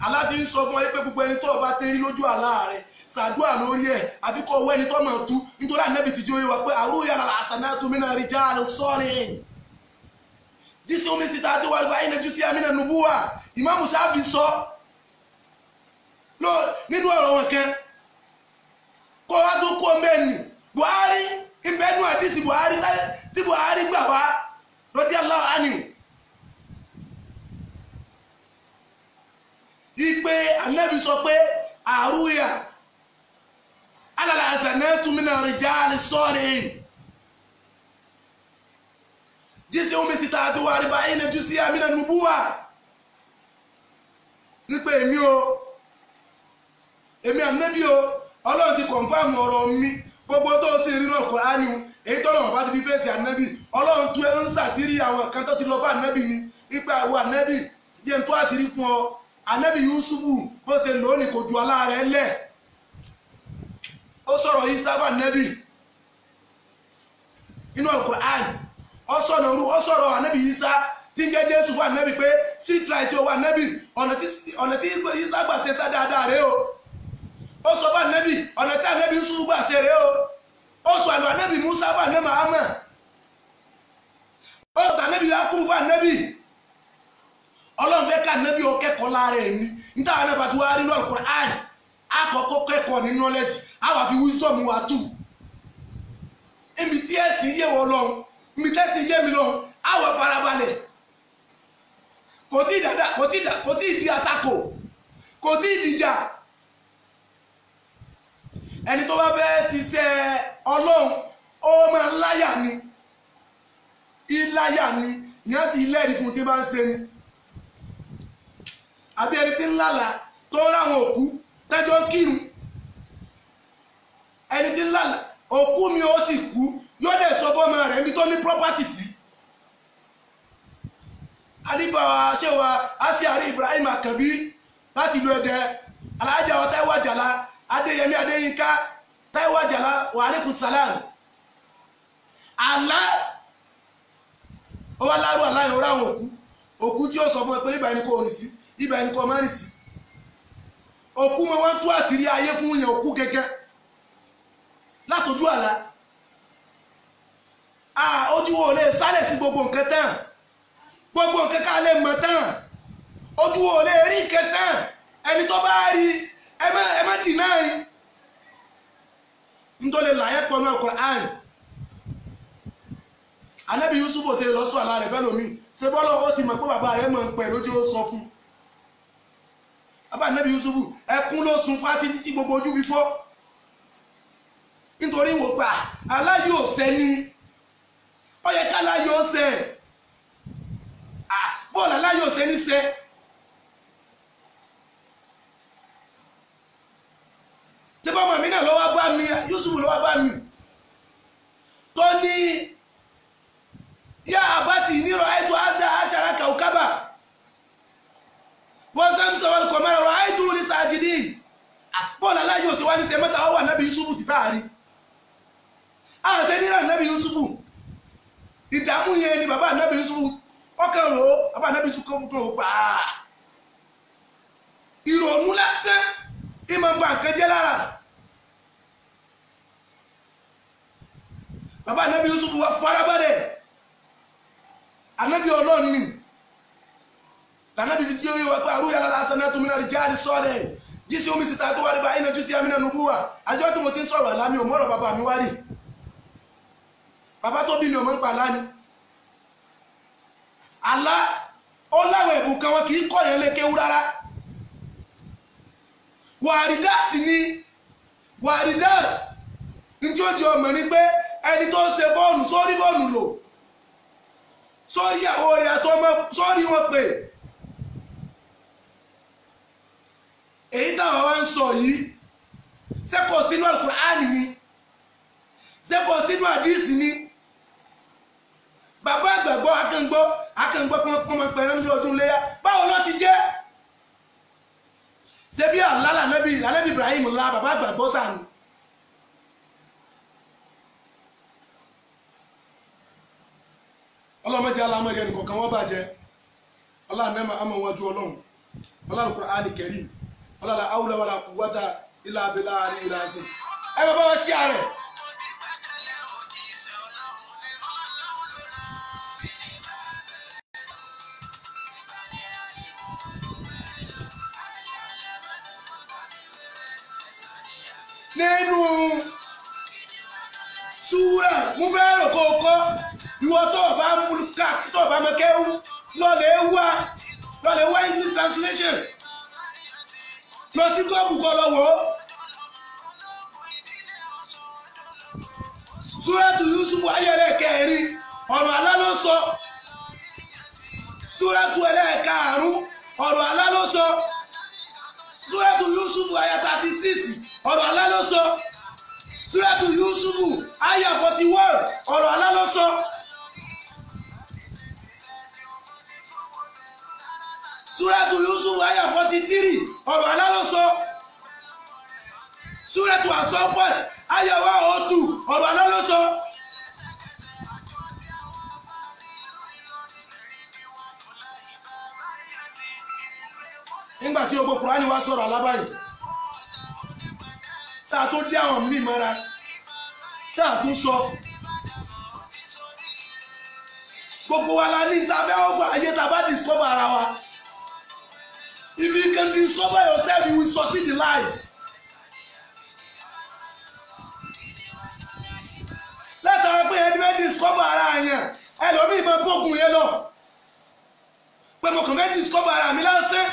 Àlá ti ń sọ fún ọ pé gbogbo ẹni tó bá ti rí lójú àlá rẹ, ṣàdúrà lórí ẹ̀, àbí kó owó ẹni tó máa tú. Nítorí ànábì ti jẹ́ oyè wa pé àrùyà al-hasanatu mina rijal salihin. Jísí omi síta tó wà lóba iná jùsí amínà nùbúwà. Ìmáàmù Ṣáfì sọ nínú ọ̀rọ̀ wọn kan. Kó wá tó kó mẹ́ni Buhari ìbẹ́nu àdìsí Buhari tí Buhari gbà wá radiyallahu anhu. Ìpè ànábì sọ pé àrùyà al-hasanatu mina rijal salihin. Jísí omi síta tó wà ríba iná jùsí amínà nùbúwà. Wípé èmi o, èmi ànábì o, Ọlọ́run ti kọ̀nfàmù ọ̀rọ̀ mi. Gbogbo tó sì rí náà Kùránì, èyí tọ́lọ̀ bá ti fi fèsì ànábì, Ọlọ́run tún ń sàṣírí àwọn kan tó ti lọ fún ànábì ni. Wípé àwọn ànábì jẹ́ ń tó àṣírí fún ọ. Ànábì Yusufu bó ṣe lò ó ní kò ju ọlá rẹ̀ lẹ̀. Ó sọ̀rọ̀ yìí sábà ànábì inú Al-Kùránì. Ó sọ̀rọ̀ ànábì Isa tí ń jẹ́ Jésù fún ànábì pé street light ó wà ànábì, ọ̀nà tí Isa gbà ṣe sá dáadáa rèé o. Ó sọ fún ànábì ọ̀nà tí ànábì Yúsúfù gbà ṣe rèé o. Ó sọ àlọ́ ànábì Musa fún ànábì Muhammad. Ó sọ ànábì Yakubu fún ànábì. Ọlọ́run fẹ́ ká ànábì ó kẹ́kọ̀ọ́ lára ẹ̀ ní. Níta àwọn àbàtì wa rí nínú Al-Qur'an, àkọ́kọ́ kẹ́kọ̀ọ́ ní knowledge, á wà fi wisdom wa tù. Ibi tí ẹ̀sìn yé wọ lọ́hùn, ibi tí ẹ̀sìn yé mi lọ́hùn, á wà farabalẹ̀. Kò tí ì di àtakò, kò tí ì dìjà. Ẹni tó bá fẹ́ ṣiṣẹ́ Ọlọ́run, ó máa láyà ni, ìláyà ni, ìyẹn sì lẹ́rìí fún tí bá ń ṣe ni. Àbí ẹni tí ń lálàá tó ń ráwọn òkú tẹ́jọ́ ń kírun. Ẹni tí ń lálàá, òkú mi ó sì kú, yóò dẹ̀ sọ fọ́mọ rẹ̀ mi tó ní property sí. Adébáwa ṣé wa Asiari Ibrahim Akabi láti ìlú Ẹdẹ, Alhaja wa Táíwò Àjàlá, Adéyẹmí Adéyínká, Táíwò Àjàlá, wa alaikum salam. Àlá ó wá lárú àlá yẹn ó ráwọn òkú, òkú tí ó sọ fún ẹ pé ibà ẹni kò rìn sí, ibà ẹni kò má rìn sí. Òkú wọn wọ́n tú àṣírí ayé fún yẹn, òkú gẹ́gẹ́ látọjú àlá. Ojú wo lè sálẹ̀ sí gbogbo nǹkan tán, gbogbo nǹkan ká lè mọ̀ tán, ojú wo lè rí nǹkan tán. Ẹni tó bá rí ẹ má dìnáì. Nítorí làyẹ̀ pọ̀ náà Kùránì. Ànábì Yusuf ṣe lọ sọ àlá rẹ̀ fẹ́ lómi, ṣe bọ́lá ó ti mọ̀ pé bàbá rẹ̀ mọ̀ ń pẹ̀ lójú ó sọ fún. Bàbá Ànábì Yusuf ẹkún ló sun fá títí tí gbogbo ojú fi fọ́. Nítorí wò pa aláyò ọ̀sẹ̀ ni, ó yẹ ká aláyò ọ̀sẹ̀, bọ́ọ̀lù aláyò ọ̀sẹ̀ ní sẹ́. Tí bọ́mọ mi náà lọ́wọ́ bá mi, Yusuf lọ́wọ́ bá mi, tó ní yá àbátì nírọ̀ àìtó àdá àṣàrà kàwùkábà wọ́n sẹ́mi sọ̀rọ̀ kọ̀mọ́rọ̀ rọ̀ àìtó ní sàjìdì. Bọ́ọ̀lù aláyò ọ̀sẹ̀ wá ní sẹ́ mẹ́ta ọwọ́ Ànábì Yusuf ti táàrí. Àṣẹ nílà Ànábì Yusufu ìdààmú yẹn ni bàbá Ànábì Yusufu ọkàn rò ó, bàbá Ànábì Yusufu kan ó pa á. Ìrònú lásán ìmọ̀ nǹkan nǹkan jẹ́ lára. Bàbá Ànábì Yusufu wa farabalẹ̀. Ànábì Ọlọ́run ni lànàbì fi sí oyè wa pé àrùyà lálásán náà tún mí náà rí jáde sọ́ọ̀lẹ̀ jísí omi síta tó wà nípa iná jùsí amínà nùbúwà. Àjọ tí mo ti ń sọ̀rọ̀ àlá mi ò mọ̀rọ̀ bàbá mi wá rí. Bàbá tó bí mi ò mọ̀ ń pa àlá ni. Àlá ó láwọn ẹ̀bùn kan wọn kì í kọ́ yẹn lé kéwú rárá. Wàrídàtì ni, wàrídàtì ní tí ó jẹ ọmọ ni pé ẹni tó ń ṣe bọ́ọ̀lù sórí bọ́ọ̀lù lò, sórí àwọn orin àtọmọ sórí wọn pè. Èyí táwọn wá ń sọ yìí, ṣé kò sínú Al-Qur'ani ni? Ṣé kò sínú àdíìsì ni? Bàbá àgbàgbọ́ akẹ́ǹgbọ́ akẹ́ǹgbọ́ pé wọ́n máa pẹ̀rẹ́ ní ọdún léyà, ńlá bàbá àgbàgbọ́ sànù. Ọlọ́mọdé alámọ̀rí ẹnì kọ̀ọ̀kan wọ́n bàjẹ́. Ọlọ́run àmọ́ wájú ọlọ́run. Ọlọ́run Qur'ani Karim. Ọlọ́run awúlẹ̀ wàlà quwwata illa billahi àrí ìlàsìn. Ẹ bàbá wa ṣí ààrẹ. Nínú súrà mú fẹ́ rò kó kọ́ ìwọ tó o bá mú ká tó o bá mọ kéwú lọ́lẹ̀ wá English translation lọ sí gọ́ọ̀bù kọ́ lọ wò ó. Súrátù Yúsúfù ayẹrẹ kẹrin ọ̀rọ̀ àlá ló sọ. Súrátù ẹlẹ́ẹ̀karùn-ún ọ̀rọ̀ àlá ló sọ. Súrátù Yúsúfù ayẹ 36 ọ̀rọ̀ àlá ló sọ. Súrátù Yúsúfù ayẹ 41 ọ̀rọ̀ àlá ló sọ. Súrátù Yúsúfù ayẹ 43 ọ̀rọ̀ àlá ló sọ. Súrátù Asọ́pọ̀t ayẹ 102 ọ̀rọ̀ àlá ló sọ. Nígbà tí gbogbo Kùránì wá sọ̀rọ̀ alábàáyé tá a tó dé àwọn míì mọ́ra tá a tún sọ gbogbo wa la ní ta fẹ́ ọ̀fọ̀ ayé tá a bá discover ara wa. If you can discover yourself, you will succeed in life. Látara pé ẹni fẹ́ discover ara yẹn ẹlòmíì máa bógun yẹn lọ pé mo kàn fẹ́ discover ara mi lásán.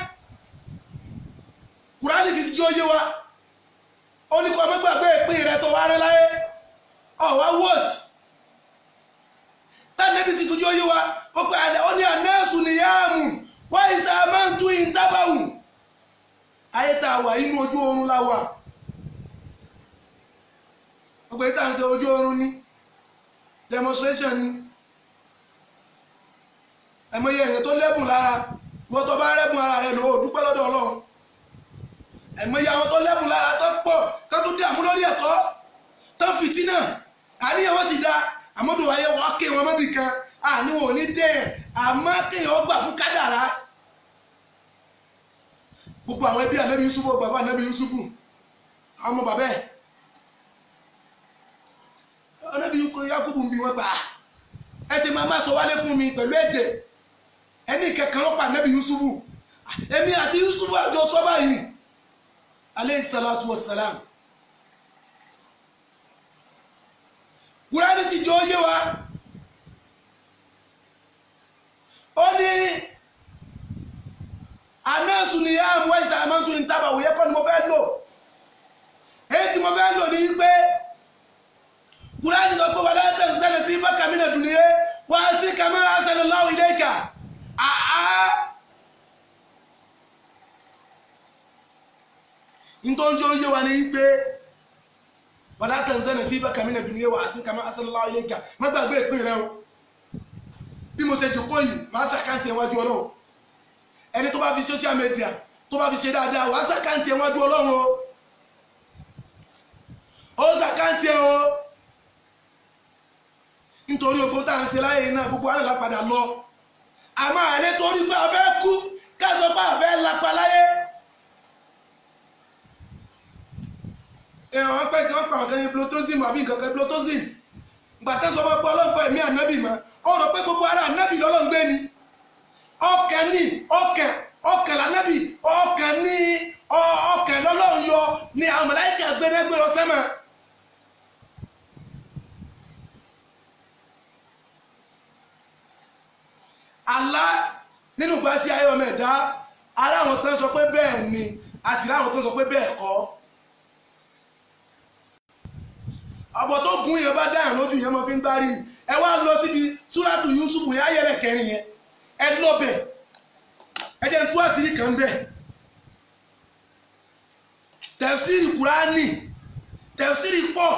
Kùránì ti jẹ́ oyé wa ó ní kó ọmọ gbàgbé ìpín rẹ tó wá rẹ láyé ọ̀wá wọ́ọ̀tì tánẹ́bí sì tún jẹ́ oyé wa ó pé ó ní ànẹ́sù níyàmù wọ́n ìsà máa ń tún ìntàbàwù. Ayé tá a wà inú ojú oorun la wà. Ọgbẹ́ tá à ń ṣe ojú oorun ní demonstration ni. Ẹ̀mọye èèyàn tó lẹ́bùn lára wọ́n tó bá rẹ́bùn ara rẹ̀ lò ó dúpẹ́ lọ́dọ̀ Ọlọ́run. Ẹ̀mọye àwọn tó lẹ́bùn lára tó pọ̀ tó tún dààmú lórí ẹ̀kọ́ tó fìtínà àníyàn wọ́n ti da àmọ́dù ayé wọ́n ké wọn mọ́bì kan àníwọ̀n ò ní dé ẹ̀ àmọ́ kéèyàn gbà fún kádàrá. Gbogbo àwọn ẹbí Ànábì Yusufu bàbá Ànábì Yusufu àwọn ọmọ bàbá ẹ̀ Ànábì Yakubu ń bi wọn gbà ẹ ti máa má sọ wálé fún mi pẹ̀lú ẹ̀jẹ̀ ẹni kẹkàn ló pa Ànábì Yusufu èmi àti Yusufu àjọ sọ báyìí aleyhi salatu wa salam. Kùránì ti jẹ́ oyé wa ó ní anẹ́sùn ni yá mú ẹ̀sà àmọ́tún ní tábà òye kọ́ ni mo fẹ́ lò. Èyí tí mo fẹ́ lò ní wípé Kùránì sọ pé wà látẹ̀ ń ṣẹlẹ̀ sí bákàmínà dùnìyẹ wá sí kàmínà ṣẹlẹ̀ láwù ilé ìkà àá. Nítorí ó ń yé wa ní wípé wà látẹ̀ ń ṣẹlẹ̀ sí bákàmínà dùnìyẹ wá sí kàmínà ṣẹlẹ̀ láwù ilé ìkà má gbàgbé ìpín rẹ o. Bí mo ṣe jòkó yìí máa ṣàkáǹtì ẹ̀wájú Ọlọ́run. Ẹni tó bá fi social media tó bá fi ṣe dáadáa wàá ṣàkáǹtì ẹ̀wájú Ọlọ́run o. Ó ṣàkáǹtì ẹ̀ o. Nítorí ogun tá à ń ṣe láyé náà gbogbo àná la padà lọ. Àmọ́ àlẹ́ torí pé a fẹ́ kú ká sọ pé a fẹ́ lapa láyé. Èèyàn wọn pèsè wọn pa àwọn kan ní plutosm àbí nǹkan kan plutosm. Gbàtẹ́ sọ fún ọlọ́pàá ẹ̀mí ànábì mọ́ ó rò pé gbogbo ara ànábì lọ́lọ́run gbé ni. Ọkàn ní ọkàn ọkàn lànábì ọkàn ní ọkàn lọ́lọ́run yọ ní àwọn màláíkà gbẹdẹgbẹ lọ sẹ́mà. Àlá nínú ìgbà tí ayé ọmọ ẹ̀dá ara àwọn tó ń sọ pé bẹ́ẹ̀ ni àti àwọn tó ń sọ pé bẹ́ẹ̀ kọ́. Àbọ̀ tó gún yẹn bá dáhùn lójú yẹn máa fi ń gbárí ni. Ẹ wá lọ síbi Súrátù Yúsúfù yẹn ayẹlẹ kẹrin yẹn ẹ lọbẹ ẹ jẹ́ n tú àṣírí kan bẹ́ẹ̀. Tẹ̀fsírì Kùránì tẹ̀fsírì pọ̀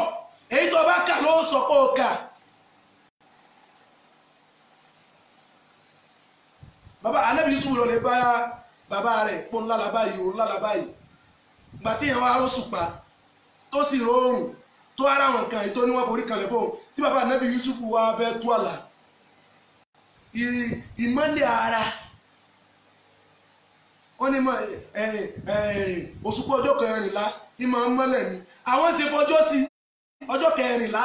èyí tó bá kà ló sọ pé ó kà. Bàbá Ànábì Yúsúfù lọ lè bá bàbá rẹ̀ pọ̀ ńlá la báyìí ò ńlá la báyìí. Gbà tí yẹn wá róṣùpá tó sì róòrùn tó ara wọn kan èyí tó ní wọn forí kalẹ̀ fóun tí bàbá Ànábì Yusuf wá fẹ́ tú àlà ìmọ́lẹ̀ ara wọ́n ní òṣùpá ọjọ́ kẹrìnlá ìmọ̀ mọ́lẹ̀ ni àwọn ṣe fọjọ́ sí ọjọ́ kẹrìnlá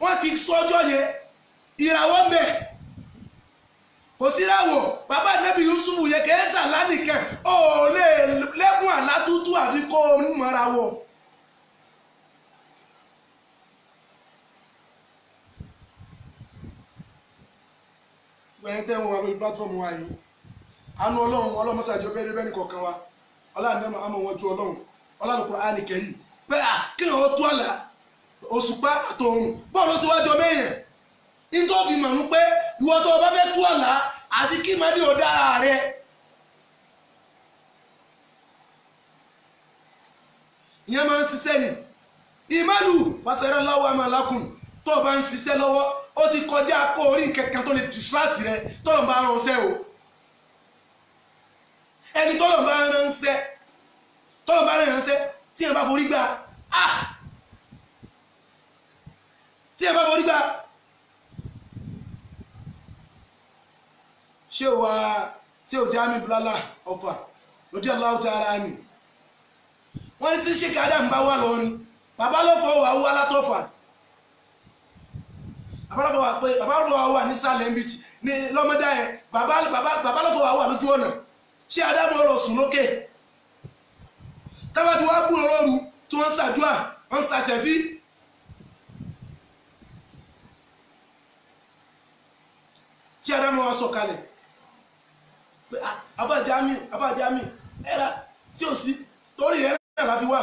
wọ́n ti sọ́jọ́ yẹn ìràwọ̀ ń bẹ kò sí ìràwọ̀. Bàbá Ànábì Yusuf yẹn kẹ́sà lánìkẹ́ ò lè lẹ́kùn àlá tútù àfi kó o mọ̀ra wọ̀. Gbẹ̀yìn tẹ́ ń wọ lórí platform wa yìí, àánú Ọlọ́run ọlọ́mọṣàjọ bẹ́ẹ̀ bẹ́ẹ̀ ní kọ̀ọ̀kan wa, ọlọ́run àmọ́ wọn ju Ọlọ́run ọlọ́run Kùránì Kẹ́rímù pé à kí ni ó tú àlà òṣùpá àtòrùn bọ́ọ̀lù ó sì wájọ mẹ́yìn nítorí mọ̀ pé ìwọ tó o bá fẹ́ tú àlà àti kí màdí ò dára rẹ. Ìyẹn máa ń ṣiṣẹ́ ni ìmọ̀lù pàṣẹrẹ lọ́wọ́ àmàlákùn tó o bá ń ṣiṣẹ́ lọ́wọ́ ó ti kọjá kó orí kankan tó lè distract rẹ tọ́lọ̀ bá ránṣẹ́ o. Ẹni tọ́lọ̀ bá ránṣẹ́ tọ́lọ̀ bá ránṣẹ́ tí ẹ bá forí gbà á tí ẹ bá forí gbà ṣé o wá ṣé o Jamiu Bulala Ọ̀fà lójú aláwọ̀ tí ara ni wọ́n ní tí ṣé kí Adam bá wà lọ́rin bàbá ló fọwọ́ wà wá látọ̀fà bàbá ló fọwọ́ wà pé bàbá ló fọwọ́ wà ní sàlẹ̀ níbi ní lọ́mọdé yẹn bàbá ló fọwọ́ wà lójú ọ̀nà ṣé Adam ọ̀rọ̀ sùn lókè tábà tí wọ́n á gbúrò lóru tí wọ́n ń ṣàdúrà wọ́n ń ṣàṣẹ̀fí. Ṣé Adam wa sọ̀kalẹ̀ pé Abba Jamiu Abba Jamiu ẹ̀rà tí ò sí torí rẹ̀ náà la fi wà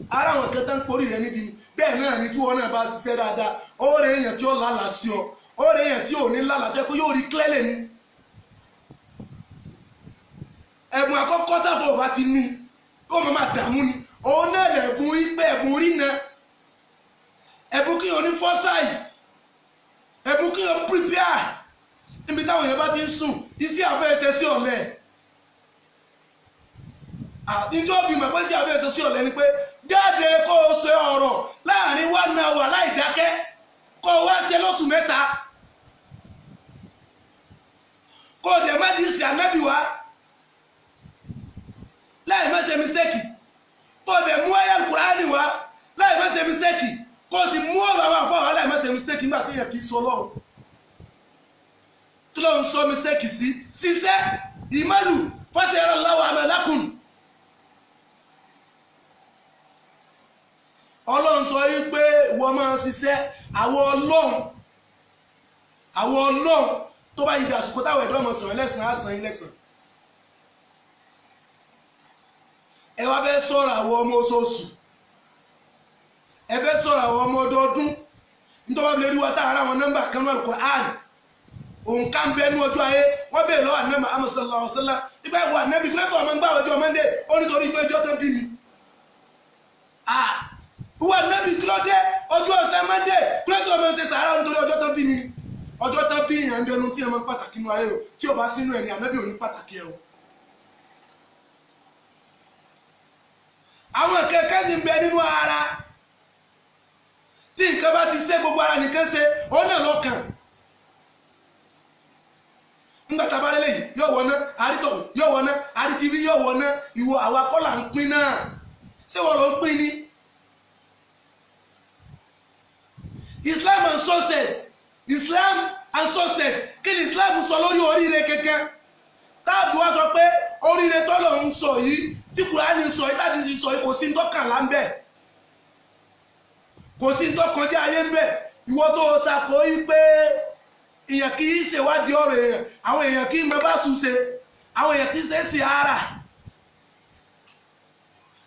ara àwọn kan tán porí rẹ̀ níbi bẹ́ẹ̀ náà ni tí wọn náà bá ṣiṣẹ́ dáadáa ó rẹ̀ èèyàn tí ó lálàá sí ọ ó rẹ̀ èèyàn tí ò ní lálàá tẹ́ pé yóò rí clearly ni. Ẹ̀bùn àkọ́kọ́ táfọ̀ ọba ti ní ó máa máa dààmú ni òun náà lẹ̀bùn ìpẹ́ ẹ̀bùn rí na ẹ̀bùn kí o ní foresight ẹ̀bùn kí o prepare níbi táwọn èèyàn bá ti ń sùn iṣẹ́ àfẹ́ ẹsẹ̀ sí ọ̀lẹ. Nítorí mọ̀ pé sí àfẹ́ ẹsẹ̀ sí ọ̀lẹ ni pé jáde kó o ṣe ọ̀rọ̀ láàrin 1 hour láì dákẹ́ kó o wá ṣe lóṣù mẹ́ta kó o dẹ̀ má di ìsìn ànábì wá láì má ṣe mistake kó o dẹ̀ mú ayé Kùránì wá láì má ṣe mistake kó o sì mú ọ̀rọ̀ àwọn àfọwọ́ wá láì má ṣe mistake nígbà tí èèyàn kì í sọ Ọlọ́run kí ló ń sọ mistake sí ṣiṣẹ́ ìmọ̀lù fọ́sẹ̀ lọ́wọ́ àmàlákùn. Ọlọ́run sọ yìí pé wọ́n máa ṣiṣẹ́ àwọn Ọlọ́run àwọn Ọlọ́run tó bá yí dàsìkò táwọn ẹ̀dọ́ ọmọ sọ̀rọ̀ lẹ́sàn-án á san yín lẹ́sàn-án. Ẹ wá fẹ́ sọ̀rọ̀ àwọn ọmọ oṣooṣù ẹ fẹ́ sọ̀rọ̀ àwọn ọmọ ọdọọdún nítorí wọ́n lè rí wa tá ara àwọn nọ́mbà kan náà Al-Qur'an òǹkà ń bẹ ní ọjọ́ ayé wọ́n bèèrè lọ́wọ́ ànábì Muhammad sallallahu alaihi wasallam nígbà ìwọ ànábì kílẹ̀tọ̀ ọmọ ń gbà ọjọ́ Monday ó nítorí pé ọjọ́ tó bí mi. Ìwọ ànábì kílódé ọjọ́ ọ̀sẹ̀ Monday kílẹ̀tọ̀ ọmọ ń ṣe sàárà nítorí ọjọ́ tó bí mi ni ọjọ́ tó bí ìyàn ń dẹnu tí ẹ máa ń pàtàkì nínú ayé o tí ò bá sínú ẹ̀ ní ànábì ò ní pàtàkì ẹ o. Àwọn kẹ̀kẹ́ sì ń bẹ nínú ara tí nǹkan bá ti ṣe gbogbo ara nìkan ṣe ó náà lọ́kàn nígbà tá a bá lélẹ̀ yìí yóò wọná àrítọ̀ yóò wọná àrítìbí yóò wọná ìwọ àwa kọ́ là ń pín náà ṣé wọ́n ló ń pín ni. Islam and success, Islam and success, kí ni Islam sọ lórí oríire kankan táàbù wa sọ pé oríire tọ́lọ̀ ń sọ yìí tí Kùránì sọ yìí tàbí sọ yìí kò sí ń tọ́kànlá ń bẹ̀ kò sí ń tọ́kànjá ayé ń bẹ̀ ìwọ tó o ta kò í pé èèyàn kì í ṣèwádìí ọ̀rọ̀ èèyàn àwọn èèyàn kì í mọ bá sùn ṣe àwọn èèyàn kì í ṣe é sí ara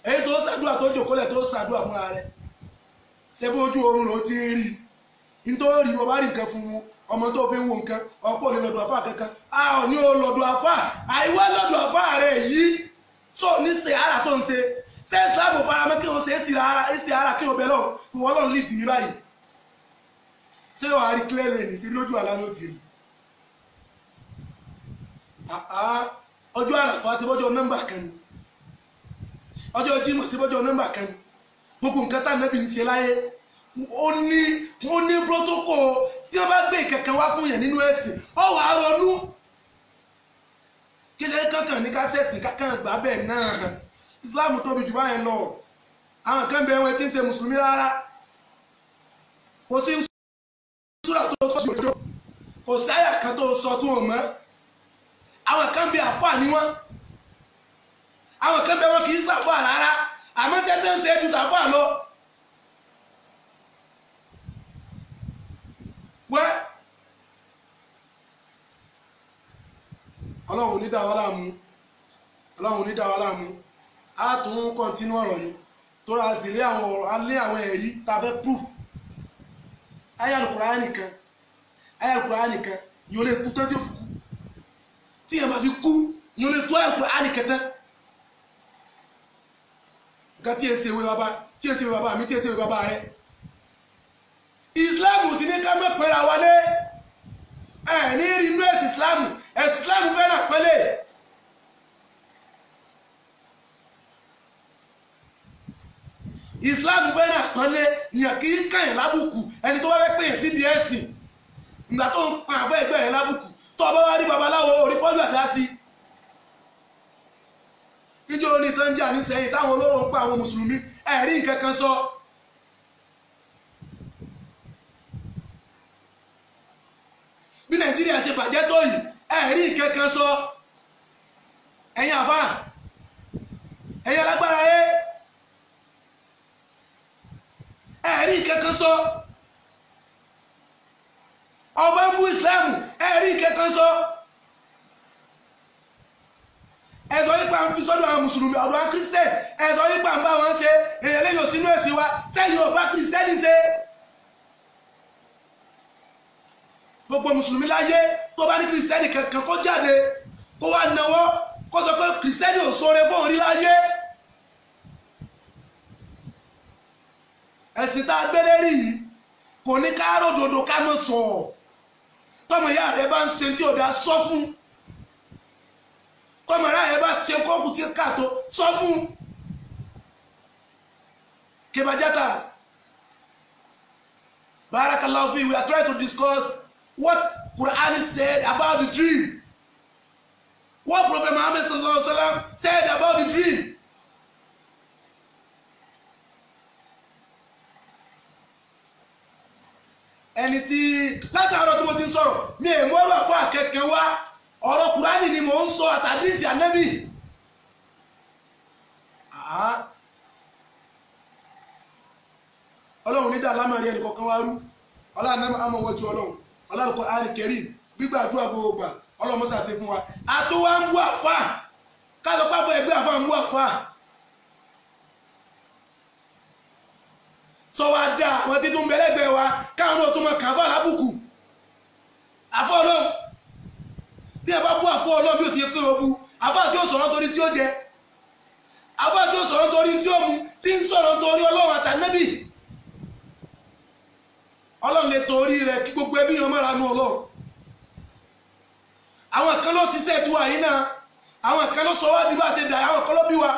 èyí tó ṣàdúrà tó jòkólẹ̀ tó ṣàdúrà fúnra rẹ̀ ṣé bí ojú oorun ló ti ń rí nítorí bó bá rí nǹkan fún un ọmọ tó fi ń wo nǹkan ọ̀pọ̀ lè lọ́dọ̀ àfà kankan a ò ní o lọ́dọ̀ àfà àìwá lọ́dọ̀ àfà rẹ̀ yìí tó ní ṣe ara tó ń ṣe ṣé Islam faramọ́ kí o ṣe é sí ara kí o bẹ̀ lọ́wọ́ ìwọ Ọlọ́run lè dì mí báyìí ṣé wàá rí clear lane sí lójú àlá ló ti rí Ọjọ́ Àràfá sí bọ́jọ́ nọ́mbà kan ni, ọjọ́ Jímọ̀ sí bọ́jọ́ nọ́mbà kan ni. Gbogbo nǹkan tá Ànábì ń ṣe láyé ó ní protocol. Tí wọ́n bá gbé ìkẹ̀kẹ́ wá fún yẹn nínú ẹ̀sìn, ó wàá ronú. Kí ṣe kankan ní kásẹ̀sì kankan gbà bẹ́ẹ̀ náà. Islam tóbi jù báyẹn lọ. Àwọn kan bẹ wọn tí ń ṣe mùsùlùmí rárá. Kò sí súrà tó sọ sí kò sí àyà kan tó sọ tó wọn mọ́. Àwọn kan bẹ àfáà ní wọn. Àwọn kan bẹ wọn kì í ṣàfáà rárá. Àmọ́ tẹ́tẹ́ ń ṣe é ju tàfáà lọ. Wẹ́ Ọlọ́run ní dá wa láàmú, Ọlọ́run ní dá wa láàmú. A tún kọ́ntínú ọ̀rọ̀ yìí tó ra sí lé àwọn ọ̀rọ̀ alé àwọn ẹ̀rí tá a fẹ́ proof. Ayé Al-Kùránì nìkan, ayé Al-Kùránì nìkan yóò lè tú tán tí ó fi kú. Tí yẹn bá fi kú yóò lè tú ayé Al-Kùránì kẹtẹ́. Nǹkan tí èsì ìwé bàbá, tí èsì ìwé bàbá mi, tí èsì ìwé bàbá rẹ. Islam sì ní ká mọ̀ pẹ́ra wọlé. Ẹ̀ ní rí inú ẹ̀sìn Islam, ẹ̀sìn Islam fẹ́ràn pẹ́lẹ́. Islam fẹ́ràn àpọ́nlé, ìyàn kì í kàn yín lábùkù. Ẹni tó bá fẹ́ pè é síbi ẹ̀sìn, ìgbà tó ń pa àbọ̀ ẹgbẹ́ rẹ̀ lábùkù, tó bá wá rí babaláwo orí pọ́jú àdá sí. Níjọ́ oní tó ń jà nísẹ́yìn táwọn olóró ń pa àwọn mùsùlùmí, ẹ̀rí nǹkan kan sọ. Bí Nàìjíríà ṣe bàjẹ́ tó yìí, ẹ̀rí nǹkan kan sọ. Ẹ̀yin àfáà, ẹ̀yin alágbára ẹ̀, ẹ̀rí kankan sọ. Ọba ń bú Islam, ẹ̀rí kankan sọ. Ẹ sọ wípé à ń fi sọ́dọ̀ àwọn mùsùlùmí, ọ̀dọ̀ àwọn kírísítẹ́nì, ẹ sọ wípé à ń bá wọn ṣe èèyàn lẹ́yìn òsínú ẹ̀sìn wa, sẹ́yìn ò bá kírísítẹ́nì ṣe. Gbogbo mùsùlùmí láyé tó bá ní kírísítẹ́nì kankan kó jáde kó wá náwó kó sọ pé kírísítẹ́nì ò ṣoore fóun rí láyé. Ẹ̀sìn tá a gbélé rí yìí kò ní ká ròdòdò ká mọ̀ sọ̀. Tọmọ ìyá rẹ bá ń ṣe tí ò dá, sọ fún. Tọmọ ìyá rẹ bá ṣe kọ́kù tí kàtó, sọ fún. Kebajata, barakallahu fi, we are trying to discuss what Quran said about the dream, what Prophet Muhammad sallallahu alaihi wasallam said about the dream. Ẹni tí látàárọ̀ tí mo ti ń sọ̀rọ̀ mi è mú ọ̀rọ̀ fún akẹ́kẹ́ wá, ọ̀rọ̀ Kùránì ni mò ń sọ àtàdísì Ànábì. Ọlọ́run ní dàlámà rí ẹnì kọ̀ọ̀kan wá rú. Ọlọ́run àmọ́ wọ́jú Ọlọ́run, Ọlọ́run Kùránì Kẹ́rímù, gbígbàdúrà gbogbo gbà Ọlọ́run mọ́sà ṣe fún wa. Àtúwá ń bú àfà, káàtó pápá ẹgbẹ́ àfà ń bú àfà. Sọ wa dá àwọn títún bẹ̀lẹ́gbẹ̀ wa káwọn náà tó máa kàn fún àlábùkù. Àfọ́ Ọlọ́run, bí ẹ bá bú àfọ́ Ọlọ́run bí ó sì yẹ kí o bu àfọ́ àti ó sọ̀rọ̀ torí tí ó jẹ, àfọ́ àti ó sọ̀rọ̀ torí tí ó mu, tí ń sọ̀rọ̀ torí Ọlọ́run àtànẹ́bì. Ọlọ́run lè torí rẹ̀ kí gbogbo ẹbí yẹn mọ́ra nu Ọlọ́run. Àwọn kan ló ṣiṣẹ́ tiwa yìí náà, àwọn kan ló sọ wá bí bá ṣe dà, àwọn kan ló bí wa.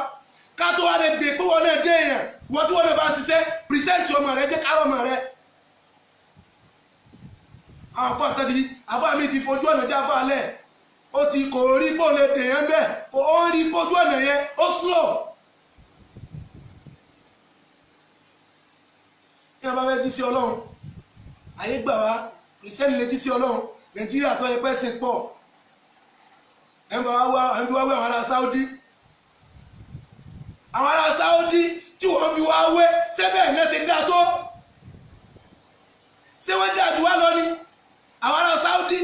Ká tó wá lè dè pé wọn náà dé èèyàn, wọ́n tí wọ́n lè bá ṣiṣẹ́ pìrìsẹ́ǹtì ọmọ rẹ, jẹ́ kárọ̀ ọmọ rẹ. Àwọn afọ àtàdé afọ mi ti fojú ọ̀nà já fún alẹ́, ó ti kò rí bó lè dè yẹn bẹ́ẹ̀, kò ó rí fojú ọ̀nà yẹn ó slow. Ní abá fẹ́ jí sí Ọlọ́run, àyè gbà wá, kìrìsìtẹ́nì lè jí sí Ọlọ́run. Nàìjíríà tó yẹ pẹ́ sìn pọ̀, ẹ̀ ń bá wá àwọn ará Saudi, àwọn ará Saudi tí wọ́n fi wá wé, sẹ́bẹ̀ ẹ̀ náà ṣe dáa tó, ṣé wọ́n dáa jù wá lọ ni? Àwọn ará Saudi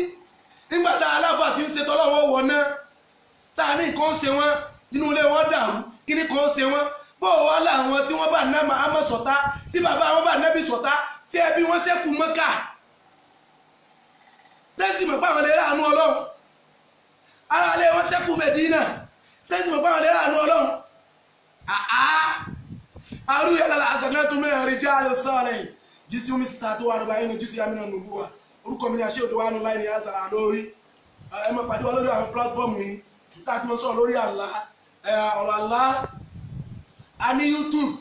nígbà tá aláfà ti ń ṣe tọ́lọ́wọ́ wọ̀ náà, tá a ní nǹkan ń ṣe wọ́n, nínú ilé wọn dàrú, kí ni kan ń ṣe wọ́n? Bó o wá láwọn tí wọ́n bá ná Muhammad ṣọ̀tá, tí bàbá wọn bá nábì ṣọ̀tá, tí ẹbí wọn ṣẹ́kù Mẹ́kà, tẹ́sí mọ̀ pé àwọn lè ráàánú Ọlọ́run. Ara ilé wọn ṣẹ́kù Mẹ̀dínà, tẹ́sí mọ̀ pé àwọn lè ráàánú Ọlọ́run. Aru yàrá àṣàlẹ̀ mẹ́rin jẹ́ àlọ́ sọ́ọ̀rẹ̀ jísí omi síta tó wà rọ̀bà inú jísí amínà nùbúwa. Orúkọ mi ni àṣẹ òdo wa nù láì ní àṣàrà lórí. Ẹ máa pàdé wa lórí àwọn pílátífọ́ọ̀mù yìí. Tá a ti mọ sọ̀rọ̀ lórí àlá, ọ̀rọ̀ àlá. A ní YouTube,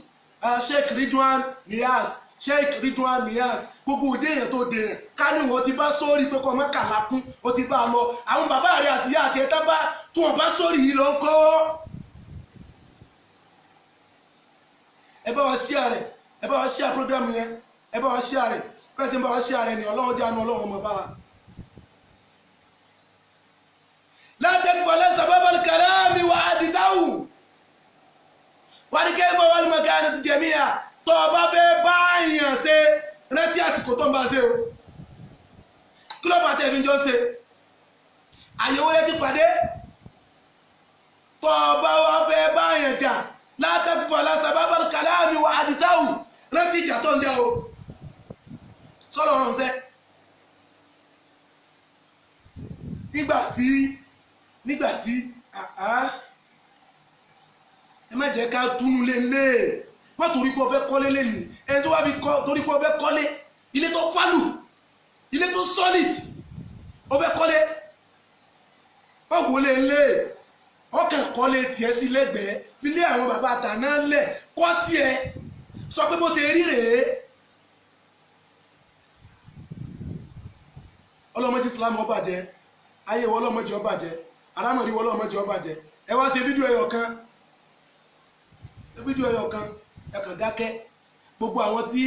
Sheikh Ridwan Niass, Sheikh Ridwan Niass. Gbogbo òde èèyàn tó dé yẹn ká ní wọ́n ti bá sórí pé kọ́ ọmọ kàlá kún, ó ti bá a lọ. Àwọn bàbá rẹ̀ àti ìyá àti ẹ̀ta bá tí wọ́n bá sórí yìí lọ ń kọ́. Ẹ bá wa share rẹ̀, ẹ bá wa share program yẹn, ẹ bá wa share rẹ̀. Bẹ́ẹ̀ sì ń bá wa share rẹ̀ ni Ọlọ́run jẹ́ àánú Ọlọ́run ọmọ bá wa. Látẹ̀kùfọ̀lẹ́ sábàbà kàlámì wà á dìtáwù wàdí kẹ́kọ̀ọ́ wà lùmọ̀kẹ́ àti jẹ̀míyà. Tó o bá fẹ́ bá èèyàn ṣe, rántí àsìkò tó ń bá ṣe o. Kí ló fà tẹ̀ fi jọ ń ṣe? Àyẹ̀wò rẹ ti pàdé. Tó o bá wá fẹ́ bá èèyàn jà, látẹ̀kùfọ̀lẹ́ sábàbà kàlámì wà á dìtáwù, rántí ìjà tó ń jẹ o. Sọ́lọ́ ránṣẹ́. Nígbà tí ẹ má jẹ́ ká túnú lélẹ̀, má torí pé o fẹ́ kọ́lé lẹ́nu ẹni tó wá fi kọ́, torí pé o fẹ́ kọ́lé ilé tó fálù, ilé tó solid, o fẹ́ kọ́lé, ó wò lé lé, ọkàn kọ́lé tiẹ̀ sí lẹ́gbẹ̀ẹ́, fi lé àwọn bàbá àtàná lẹ̀, kọ́ tiẹ̀ sọ pé bó ṣe rí rèé. Ọlọ́mọdé Islam ó bàjẹ́, ayé wọ ọlọ́mọdé ó bàjẹ́, alámọ̀rí wọ ọlọ́mọdé ó bàjẹ́. Ẹ wá ṣe fídíò ẹyọ kan, fídíò ẹyọ kan, ẹ kàn dákẹ́. Gbogbo àwọn tí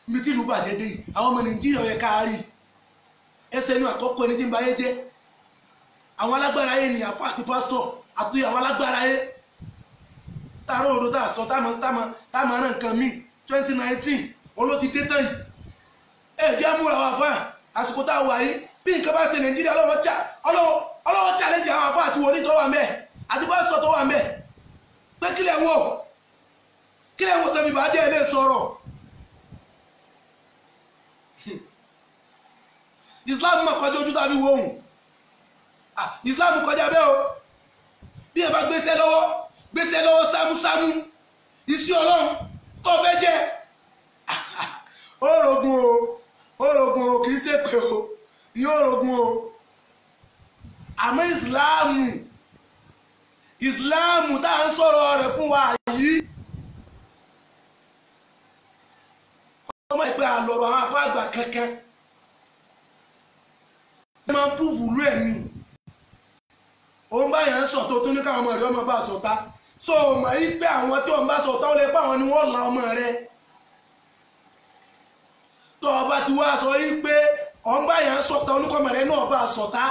mi tí ìlú bàjẹ́ dé yìí, àwọn ọmọ Nàìjíríà yẹ ká rí ẹsẹ̀ ní àkọ́kọ́ ẹni tí ń ba ayé jẹ́. Àwọn alágbára ayé ni àfọ àti pásítọ̀ àti àwọn alágbára ayé táàrọ̀ òdo tá a sọ táàmù rán nǹkan míì. 2019 olóti dé tán yìí. Ẹ jẹ́ múra wà fún àsìkò tá a wà yìí. Bí nǹkan bá ṣe Nàìjíríà, ọlọ́wọ́ challenge àwọn àfọ àti wòlíì tó wà mẹ́ àti pásítọ̀ tó wà mẹ́ pé kílẹ̀ wò, kílẹ̀ wò tẹ̀mí bàjẹ́ ilé sọ̀rọ̀. Islam mọ̀ kọjá ojú tàbí wo òun. Islam kọjá bẹ́ẹ̀ o. Bí ẹ bá gbéṣẹ́ lọ́wọ́, gbéṣẹ́ lọ́wọ́ sámúsámú, iṣẹ́ Ọlọ́run tó fẹ́ jẹ́, ó rogun o, ó rogun o, kì í ṣèpè o, yóò rogun o. Àmọ́ Ìsìláàmù tá à ń sọ̀rọ̀ rẹ̀ fún wa yìí, ọmọ ìpè àlọ́rọ̀ àwọn afá àgbà kankan ẹ máa ń púfù lú ẹ̀ ní. Òun bá yẹn ń sọ tó tún ní káwọn ọmọ rẹ ọmọ bá sọ̀tá. So mọ̀ yí pé àwọn tí wọ́n bá sọ̀tá ó lè pa àwọn ni wọ́n la ọmọ rẹ. Tó o bá ti wá sọ yí pé òun bá yẹn ń sọ̀tá, oníkọ́mọ rẹ náà bá sọ̀tá.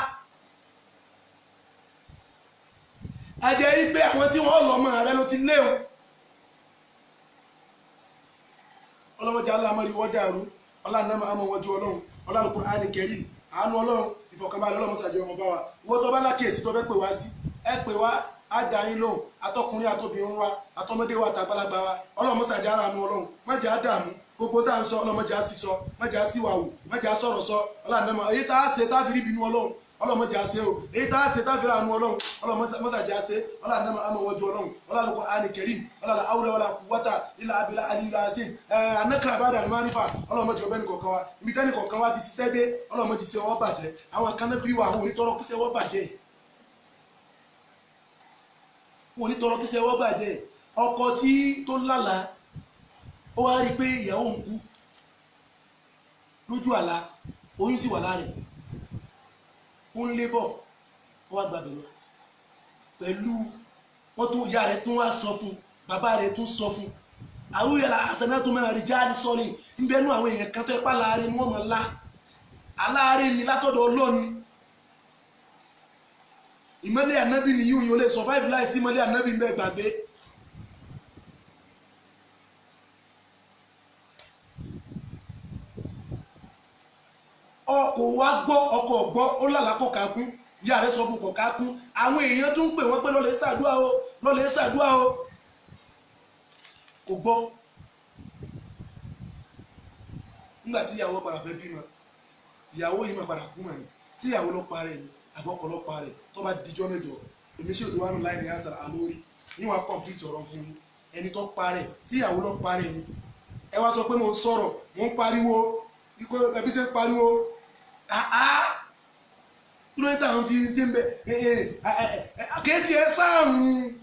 Ẹ jẹ́ yí pé àwọn tí wọ́n lọ ọmọ rẹ ló ti léwu. Ọlọ́mọdé aláàmọ́rí wọ́n dàrú, ọlọ́run àmọ́ wọ́n ju Ọlọ́run, ọlọ́run Kùránì Kẹ́rímù, àánú Ọlọ́run, ìfọ̀kànbalẹ̀ Ọlọ́run ṣàjọ ọmọ bá wa. Ìwọ tó bá lákèésí tó fẹ́ pè wá sí, ẹ pè wá, á dá yín lóhùn, atọ́kùnrin àtobìnrin wa, àtọmọdé wa, àtàgbàlagbà wa. Ọlọ́run ṣàjọ ara àánú Ọlọ́run, má jẹ́ á dààmú. Gbogbo tá à ń sọ, Ọlọ́run jẹ́ á sì sọ, má jẹ́ á sì wà wò, má jẹ́ á sọ̀rọ̀ sọ. Ọlọ́run èyí tá a ṣe tá a fi rí ìbínú Ọlọ́run, Ọlọ́run jẹ́ á ṣe o. Èyí tá a ṣe tá a fi rí àánú Ọlọ́run, Ọlọ́run jẹ́ á ṣe. Ọlọ́run àmọ́ wọ́jú Ọlọ́run, Ọlọ́run Kùránì Kẹ́rímù, Ọlọ́run àwùlẹ̀ wàlà kúwátà ilà abilà alila asim. Anakara bá dànù márífà, Ọlọ́run jẹ́ ọbẹ̀ nìkọ̀ọ̀kan wa. Ibi tẹ́nì kọ̀ọ̀kan wa ti ṣiṣẹ́ dé, Ọlọ́run jẹ́ ọwọ́ bàjẹ́. Àwọn kan náà bí wa, àwọn onítọ́rọ́ kíṣẹ́ ọwọ́ bàjẹ́. Wọn onítọ́rọ́ kíṣẹ́ ọwọ́ bàjẹ́. Ọkọ tí tó lálàá, ó wá rí i pé ìyàwó ń kú lójú àlá, oyún sì wà láàrin, ó ń lébọ̀, ó wá gbàgbé lọ pẹ̀lú wọ́n tún ìyá rẹ̀ tún wá sọ fún, bàbá rẹ̀ tún sọ fún, àwùyàrá àṣàná tó mẹ́rin àríjáde sọ́ọ̀lì ńbẹ́nu àwọn èèyàn kan tó ẹ pa láàrin ni wọ́n mọ̀ lá aláàárín ni látọ̀dọ̀ Ọlọ́run. Ìmọ́lẹ̀ ànábì ni yíò yóò lè survive láì sí ìmọ́lẹ̀ ànábì ń bẹ gbàgbé. Ọkọ̀ wa gbọ́, ọkọ̀ gbọ́, ó lálàá kọ̀ kákún, ìyá rẹ̀ sọ fún kọ̀ kákún. Àwọn èèyàn tún ń pè wọ́n pé lọ́lẹ̀ ṣàdúrà o, lọ́lẹ̀ ṣàdúrà o, kò gbọ́. Nígbà tí ìyàwó padà fẹ́ bímọ, ìyàwó yìí máa padà kú mọ̀ ní. Tí ìyàwó lọ parẹ́ ni àbọ̀kọ̀ lọ parẹ́, tó bá dijọ́ mẹ́jọ, èmi ṣe òdiwánu wánu láì ní àṣà àlórí níwọ̀n kọ̀m̀pútì ọ̀rọ̀ fún yín. Ẹni tó parẹ́, tí ìyàwó lọ parẹ́ ni. Ẹ wá sọ pé mo ń sọ̀rọ̀, mo ń pariwo, ẹbí ṣe ń pariwo. Kí ló dé táwọn fi dé ń bẹ kéétì ẹ sáàrùn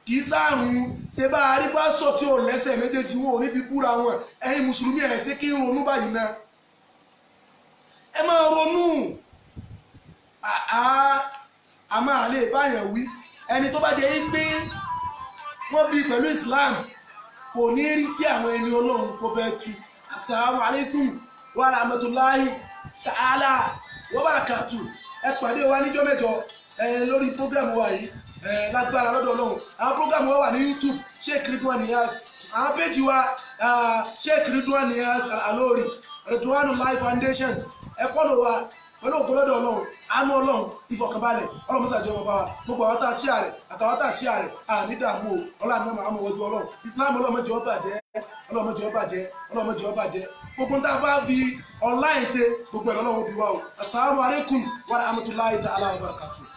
kì í sáàrùn ṣe bá a rí pásítọ̀ tí ò lẹ́sẹ̀ méjèèjì wọn ò níbi búra wọn. Ẹ̀yin mùsùlùmí ẹ̀ ṣe kí ń ronú báyìí náà, ẹ máa ronú. A máa lè báyàn wí. Ẹni tó bá jẹ́ yín pé wọ́n bí pẹ̀lú Islam kò ní rí sí àwọn ẹni Ọlọ́run kó fẹ́ tu. Assalamu alaikum wa rahmatulahi ta'ala wa barakatu. Ẹ pàdé wa níjọ́ mẹ́jọ lórí program wa yìí lágbára lọ́dọ̀ Ọlọ́run. Àwọn program wa wà ní YouTube, Sheikh Ridwan Niyas, àwọn péjì wa Sheikh Ridwan Niyas Alori, Ridwan Life Foundation. Ẹ fọ́lọ̀ wa pẹ̀lú ògo lọ́dọ̀ Ọlọ́run, àánú Ọlọ́run, ìfọ̀kànbalẹ̀ Ọlọ́run mọ́sàájú ọmọ bá wa. Gbogbo àwọn tá a ṣí àrẹ àtàwọn tá a ṣí àrẹ àní dààmú o. Ọlọ́run náà máa mú ojú Ọlọ́run. Islam Ọlọ́run mọ́jọ́ bàjẹ́, Ọlọ́run mọ́jọ́ bàjẹ́, Ọlọ́run mọ́jọ́ bàjẹ́. Gbogbo tá a bá fi online ṣe gbogbo ẹ̀ lọ́lọ́run bí wa o. Assalamu alaikum wa rahmatullahi ta'ala wa barakatuh.